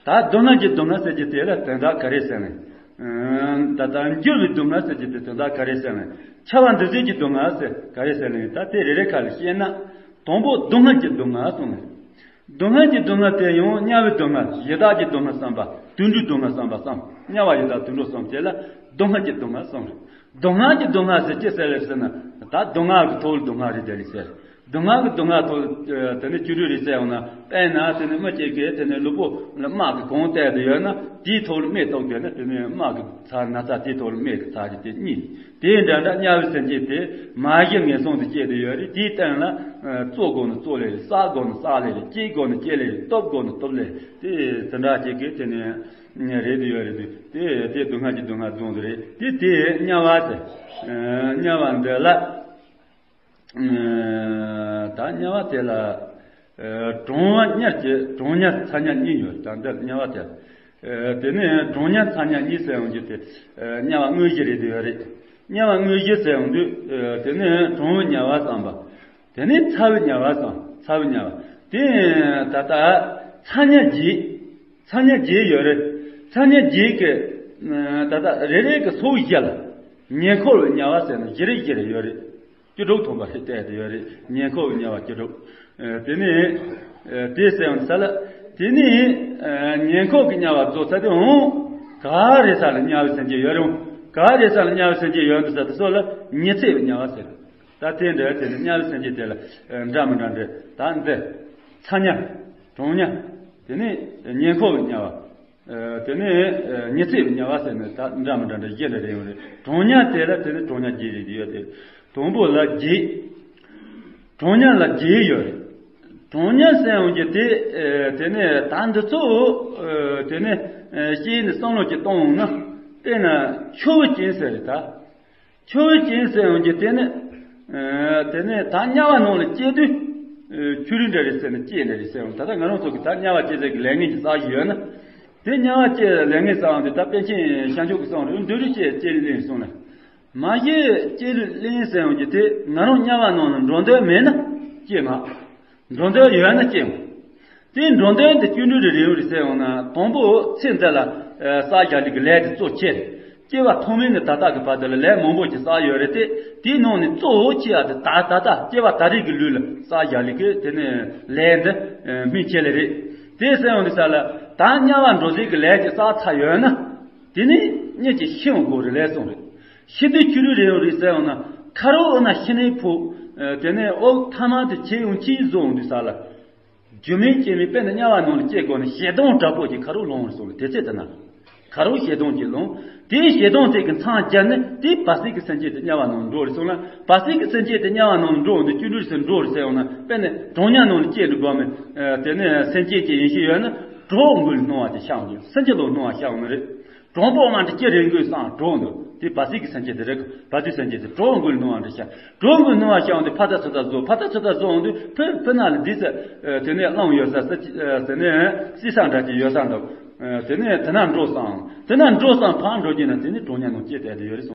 ད་སྡུག་བསྔལ་གྱི་སྡུག་བསྔལ་ཟེར་གྱི་དེ་ལ་དོན་དག་ག་རེ་ཟེར་ནས། ད་ལྟ་འགྱུར་བའི་སྡུག་བསྔལ་ཟེར་གྱི་དེ་དོན་དག་ག་རེ་ཟེར་ནས། འཆི་བ་འདུ་བྱེད་ཀྱི་སྡུག་བསྔལ་ཟེར་ག་རེ་ཟེར་ནས་ད་དེ་རེ་རེ་ཁ་ལ་བཤད་ན། དང་པོ་སྡུག་བསྔལ་གྱི་སྡུག་བསྔལ་གསུངས་ནས། སྡུག་བསྔལ་གྱི་སྡུག་བསྔལ་དེ་ཡང་དམྱལ་བའི་སྡུག་བསྔལ། ཡི་དྭགས་ཀྱི་སྡུག་བསྔལ་གསུམ་པ། དུད་འགྲོའི་སྡུག་བསྔལ་གསུམ་པ་གསུམ། དམྱལ་བ་ཡི་དྭགས་དུད་འགྲོ་གསུམ་བཅས་ལ་སྡུག་བསྔལ་གྱི་སྡུག་བསྔལ་གསུམ་རེད། སྡུག་བསྔལ་གྱི་སྡུག་བསྔལ་ཟེར་ཅི་ཟེར་རེད་ཟེར་ན། ད་སྡུག་བསྔལ་གྱི་ཐོག་ལ་སྡུག་བསྔལ་རེད་དེ་རེད་ཟེར། སྡུག་བསྔལ་གྱི་སྡུག་བསྔལ་ཐོག་ལ་དེ་ནི་ཆུ་རུད་རེད་ཟེར་ཡང་ན། དཔེར་ན་དེ་ནི་མི་གཅིག་གིས་དེ་ནི་ལུས་པོ་ལ་དམག་གིས་གང་བཏེགས་དེ་ཡོད་ན། དེའི་ཐོག་ལ་རྨས་བཏོགས་དེ་ན། དེ་ནི་དམག་གི་ཚ་ན་ཚ་དེའི་ཐོག་ལ་རྨས་ཀྱི་ཚ་གི་དེ་གཉིས། དེ་འདྲ་འདྲ་དམྱལ་བའི་སེམས་ཅན་དེ་མ་གཞི་ངན་སོང་དུ་སྐྱེས་དེ་ཡོད་རེད། དེའི་སྟེང་ལ་བཙོག་དགོས་ན་བཙོག་ལེ་རེད། བསགས་དགོས་ན་བསགས་ལེ་རེད། སྐྱེ་དགོས་ན་སྐྱེ་ལེ་རེད། སྟོབས་དགོས་ན་སྟོབས་ལེ་རེད། དེ་དེ་འདྲ་ཅིག་གི་དེ་ནི་རེད་དེ་ཡོད་རེད། དེ་དེ་སྡུག་བསྔལ་གྱི་སྡུག་བསྔལ་རྫོང་དུ་རེད། དེ་དེ་དམྱལ་བ་ཟེར། དམྱལ་བ་འདི་ལ། ད་དམྱལ་བ་དེ་ལ་གྲང་དམྱལ་གྱི་གྲང་དམྱལ་ཚ་དམྱལ་གཉིས་ཡོད། ད་འདི་དམྱལ་བ་དེ་ལ། དེ་ནས་གྲང་དམྱལ་ཚ་དམྱལ་གཉིས་ཟེར་ཡོང་རྒྱུ་དེ། དམྱལ་བ་དངོས་གཞི་རེད་དེ་ཡོད་རེད། དམྱལ་བ་དངོས་གཞི་ཟེར་ཡོང་དུས། དེ་ནས་གྲང་བའི་དམྱལ་བ་གསུམ་པ། དེ་ནས་ཚ་བའི་དམྱལ་བ་གསུམ། ཚ་བའི་དམྱལ་བ་དེ། ད་ལྟ་ཚ་དམྱལ་བརྒྱད། ཚ་དམྱལ་བརྒྱད་ཡོད་རེད། ཚ་དམྱལ་བརྒྱད་ཀྱི། ད་ལྟ་རེ་རེ་གི་ཚོགས་བཞི་ལ་ཉེ་འཁོར་བའི་དམྱལ་བ་ཟེར་ནས་བཞི་རེ་བཞི་རེ་ཡོད་རེད། བཅུ་དྲུག་ཐོབ་པ་ཞིག་བལྟས་ཏེ་ཡོད་རེད། ཉེ་འཁོར་གྱི་དམྱལ་བ་བཅུ་དྲུག་དེ་ནས་དེ་ཟེར་བ་ས་ལ། དེ་ནས་ཉེ་འཁོར་གྱི་དམྱལ་བ་རྫོགས་ཚར་དུས་འོང་ག་རེ་ས་ལ་དམྱལ་བའི་སེམས་ཅན་ཡོད་རུང་། ག་རེ་ས་ལ་དམྱལ་བའི་སེམས་ཅན་ཡོད་འདུག་ས་དེ་ཚོ་ལ་ཉི་ཚེ་བའི་དམྱལ་བ་ཟེར། ད་དེ་འདྲ་དེ་ནས་དམྱལ་བའི་སེམས་ཅན་དེ་ལ་འདྲ་མི་འདྲ་འདྲ། ད་འདི་ཚ་དམྱལ། གྲང་དམྱལ། དེ་ནས་ཉེ་འཁོར་གྱི་དམྱལ་བ། དེ་ནས་ཉི་ཚེ་བའི་དམྱལ་བ་ཟེར་ནས་ད་འདྲ་མི་འདྲ་འདྲ་བཞི་འདྲ་རེ་ཡོང་རེད། གྲང་དམྱལ་དེ་ལ་དེ་ནས་གྲང་དམྱལ་བརྒྱད་རེ་ཡོད་དེ། དང་པོ་ལ་བརྒྱད། གྲང་དམྱལ་ལ་བརྒྱད་ཡོད་རེད། གྲང་དམྱལ་ཟེར་ཡོང་རྒྱུ་དེ། དེ་ནས་ད་འདི་ཚོ། དེ་ནས་ཤེས་ནས་བསམ་བློ་ཅིག་གཏོང་ཡོང་ན། དཔེར་ན་ཆུ་བོ་ཅན་ཟེར་རེད་ད། ཆུ་བོ་ཅན་ཟེར་ཡོང་རྒྱུ་དེ་ནི། དེ་ནས་ད་དམྱལ་བ་ནང་ལ་སྐྱེས་དུས། ཆུ་རུད་འདྲ་རེད་ཟེར་ནས་སྐྱེས་ནི་རེད་ཟེར་ཡོང་། ད་ལྟ་ང་རང་ཚོ་གི་ད་དམྱལ་བ་སྐྱེ་ས་གི་ལས་ངན་གྱི་བསགས་ཀྱི་ཡོད་ན། དེ་དམྱལ་བ་སྐྱེ་ལས་ངན་བསགས་ཡོང་དུས་ད་པཎ་ཆེན་བྱང་ཆུབ་ཀྱི་གསུང་རེད། མདོ་རུ་སྐྱེ་སྐྱེ་ལེན་གསུང་ལ། མ་གཞི་སྐྱེ་ལུས་ལེན་ཟེར་ཡོང་རྒྱུ་དེ་ང་རང་དམྱལ་བ་ནང་ལ་འགྲོ་འདོད་མེད་ན་སྐྱེ་མ། འགྲོ་འདོད་ཡོད་ན་སྐྱེ་མ། དེ་འགྲོ་འདོད་དེ་བཅུ་འགྲོ་རེ་རེ་ཡོང་རེ་ཟེར་ཡོང་ན། དང་པོ་ཚེ་འདི་ལ་བསགས་བཞག་ལུས་ཀྱི་ལས་དེ་གཙོ་ཆེ་རེད། སྐྱེ་བ་ཐོག་མེད་ནས་ད་ལྟ་གི་བར་དུ་ལ་ལས་མང་པོ་ཅིག་བསགས་ཡོད་རེད་དེ། དེའི་ནང་ནས་གཙོ་བོ་ཆེ་བ་དེ་ད་ད་ལྟ་སྐྱེ་བ་ད་རེས་ཀྱི་ལུས་ལ་བསགས་བཞག་ལུས་ཀྱི་དེ་ནས་ལས་འདི་སྨིན་ཆེ་ལེ་རེད། དེ་ཟེར་ཡོང་དུས་ས་ལ་ད་དམྱལ་བ་འགྲོ་ཟེར་གྱི་ལས་ཀྱི་བསགས་ཚར་ཡོད་ན། དེ་ནས་གཉིད་ཀྱི་ཤི་འོང་དགོས་རེད་ལས་སོང་རེད། ཤི་དུས་ཆུ་རུད་རེ་ཡོང་རེད་ཟེར་ཡོང་ན། ཁ་རོག་ཨ་ན་ཤི་ནས་ཕོ། དེ་ནས་ཨོ་ཐ་མ་དེ་ཆེ་ཡོང་ཆེ་བཟོ་འོང་དུས་ས་ལ། རྒྱུ་མེད་རྐྱེན་མེད་དཔེར་ན་དམྱལ་བ་ནང་ལ་སྐྱེ་དགོས་ན་ཞེ་སྡང་དྲག་པོ་ཅིག་ཁ་རོག་ལངས་སོང་བས་དེ་ཚེ་དེ་ན། ཁ་རོག་ཞེ་སྡང་ཅིག་ལངས། དེའི་ཞེ་སྡང་དེ་གི་མཚང་རྒྱབ་ནས་དེའི་བར་སྲིད་ཀྱི་སེམས་ཅན་དེ་དམྱལ་བ་ནང་འགྲོ་རེ་སོང་ན། བར་སྲིད་ཀྱི་སེམས་ཅན་དེ་དམྱལ་བ་ནང་འགྲོ་འོང་དུས་བཅུ་འགྲོ་རེ་ཟེར་འགྲོ་རེ་ཟེར་ཡོང་ན། དཔེར་ན་གྲང་དམྱལ་ནང་ལ་སྐྱེ་འགྲོ་དགོས་མེད། དེ་ནས་སེམས་ཅན་གྱི་ཡིན་ཤེས་ཡོད་ན་གྲོགས་མགོ་ལ་སྣང་བ་དེ་ཤར་འོང་གི། སེམས་ཅན་ལ་སྣང་བ་ཤར་འོང་ནི་རེད། གྲོང་པོ་མ་འདྲི་ཅི་རེ་འགོས་སང་གྲོགས་འདུག་དེ་བར་སྲིད་ཀྱི་སེམས་ཅན་དེ་རེད། བར་དོའི་སེམས་ཅན་དེ་གྲོགས་འགོས་ནོ་འདྲི་ཤ། གྲོགས་འགོས་ནོ་བ་ཤ་འོང་དུས་ཕ་ཚ་ཚོ་ཚ་བཟོ། ཕ་ཚ་ཚོ་ཚ་བཟོ་འོང་དུས་ཕུ་ཕུ་ན་ལ་འདི་ཚ། དེ་ནས་གླང་ཡོད་ས་ས་དེ་ནས་སྲི་ས་འདྲ་ཅིག་ཡོད་ས་འདུག་དེ་ནས་དེ་ན་འགྲོ་སང་། དེ་ན་འགྲོ་སང་ཕར་འགྲོ་རྒྱུ་ན་དེ་ནས་གྲོང་ཉ་ནང་སྐྱེ་བསྡད་དེ་ཡོད་རེད་སོང་།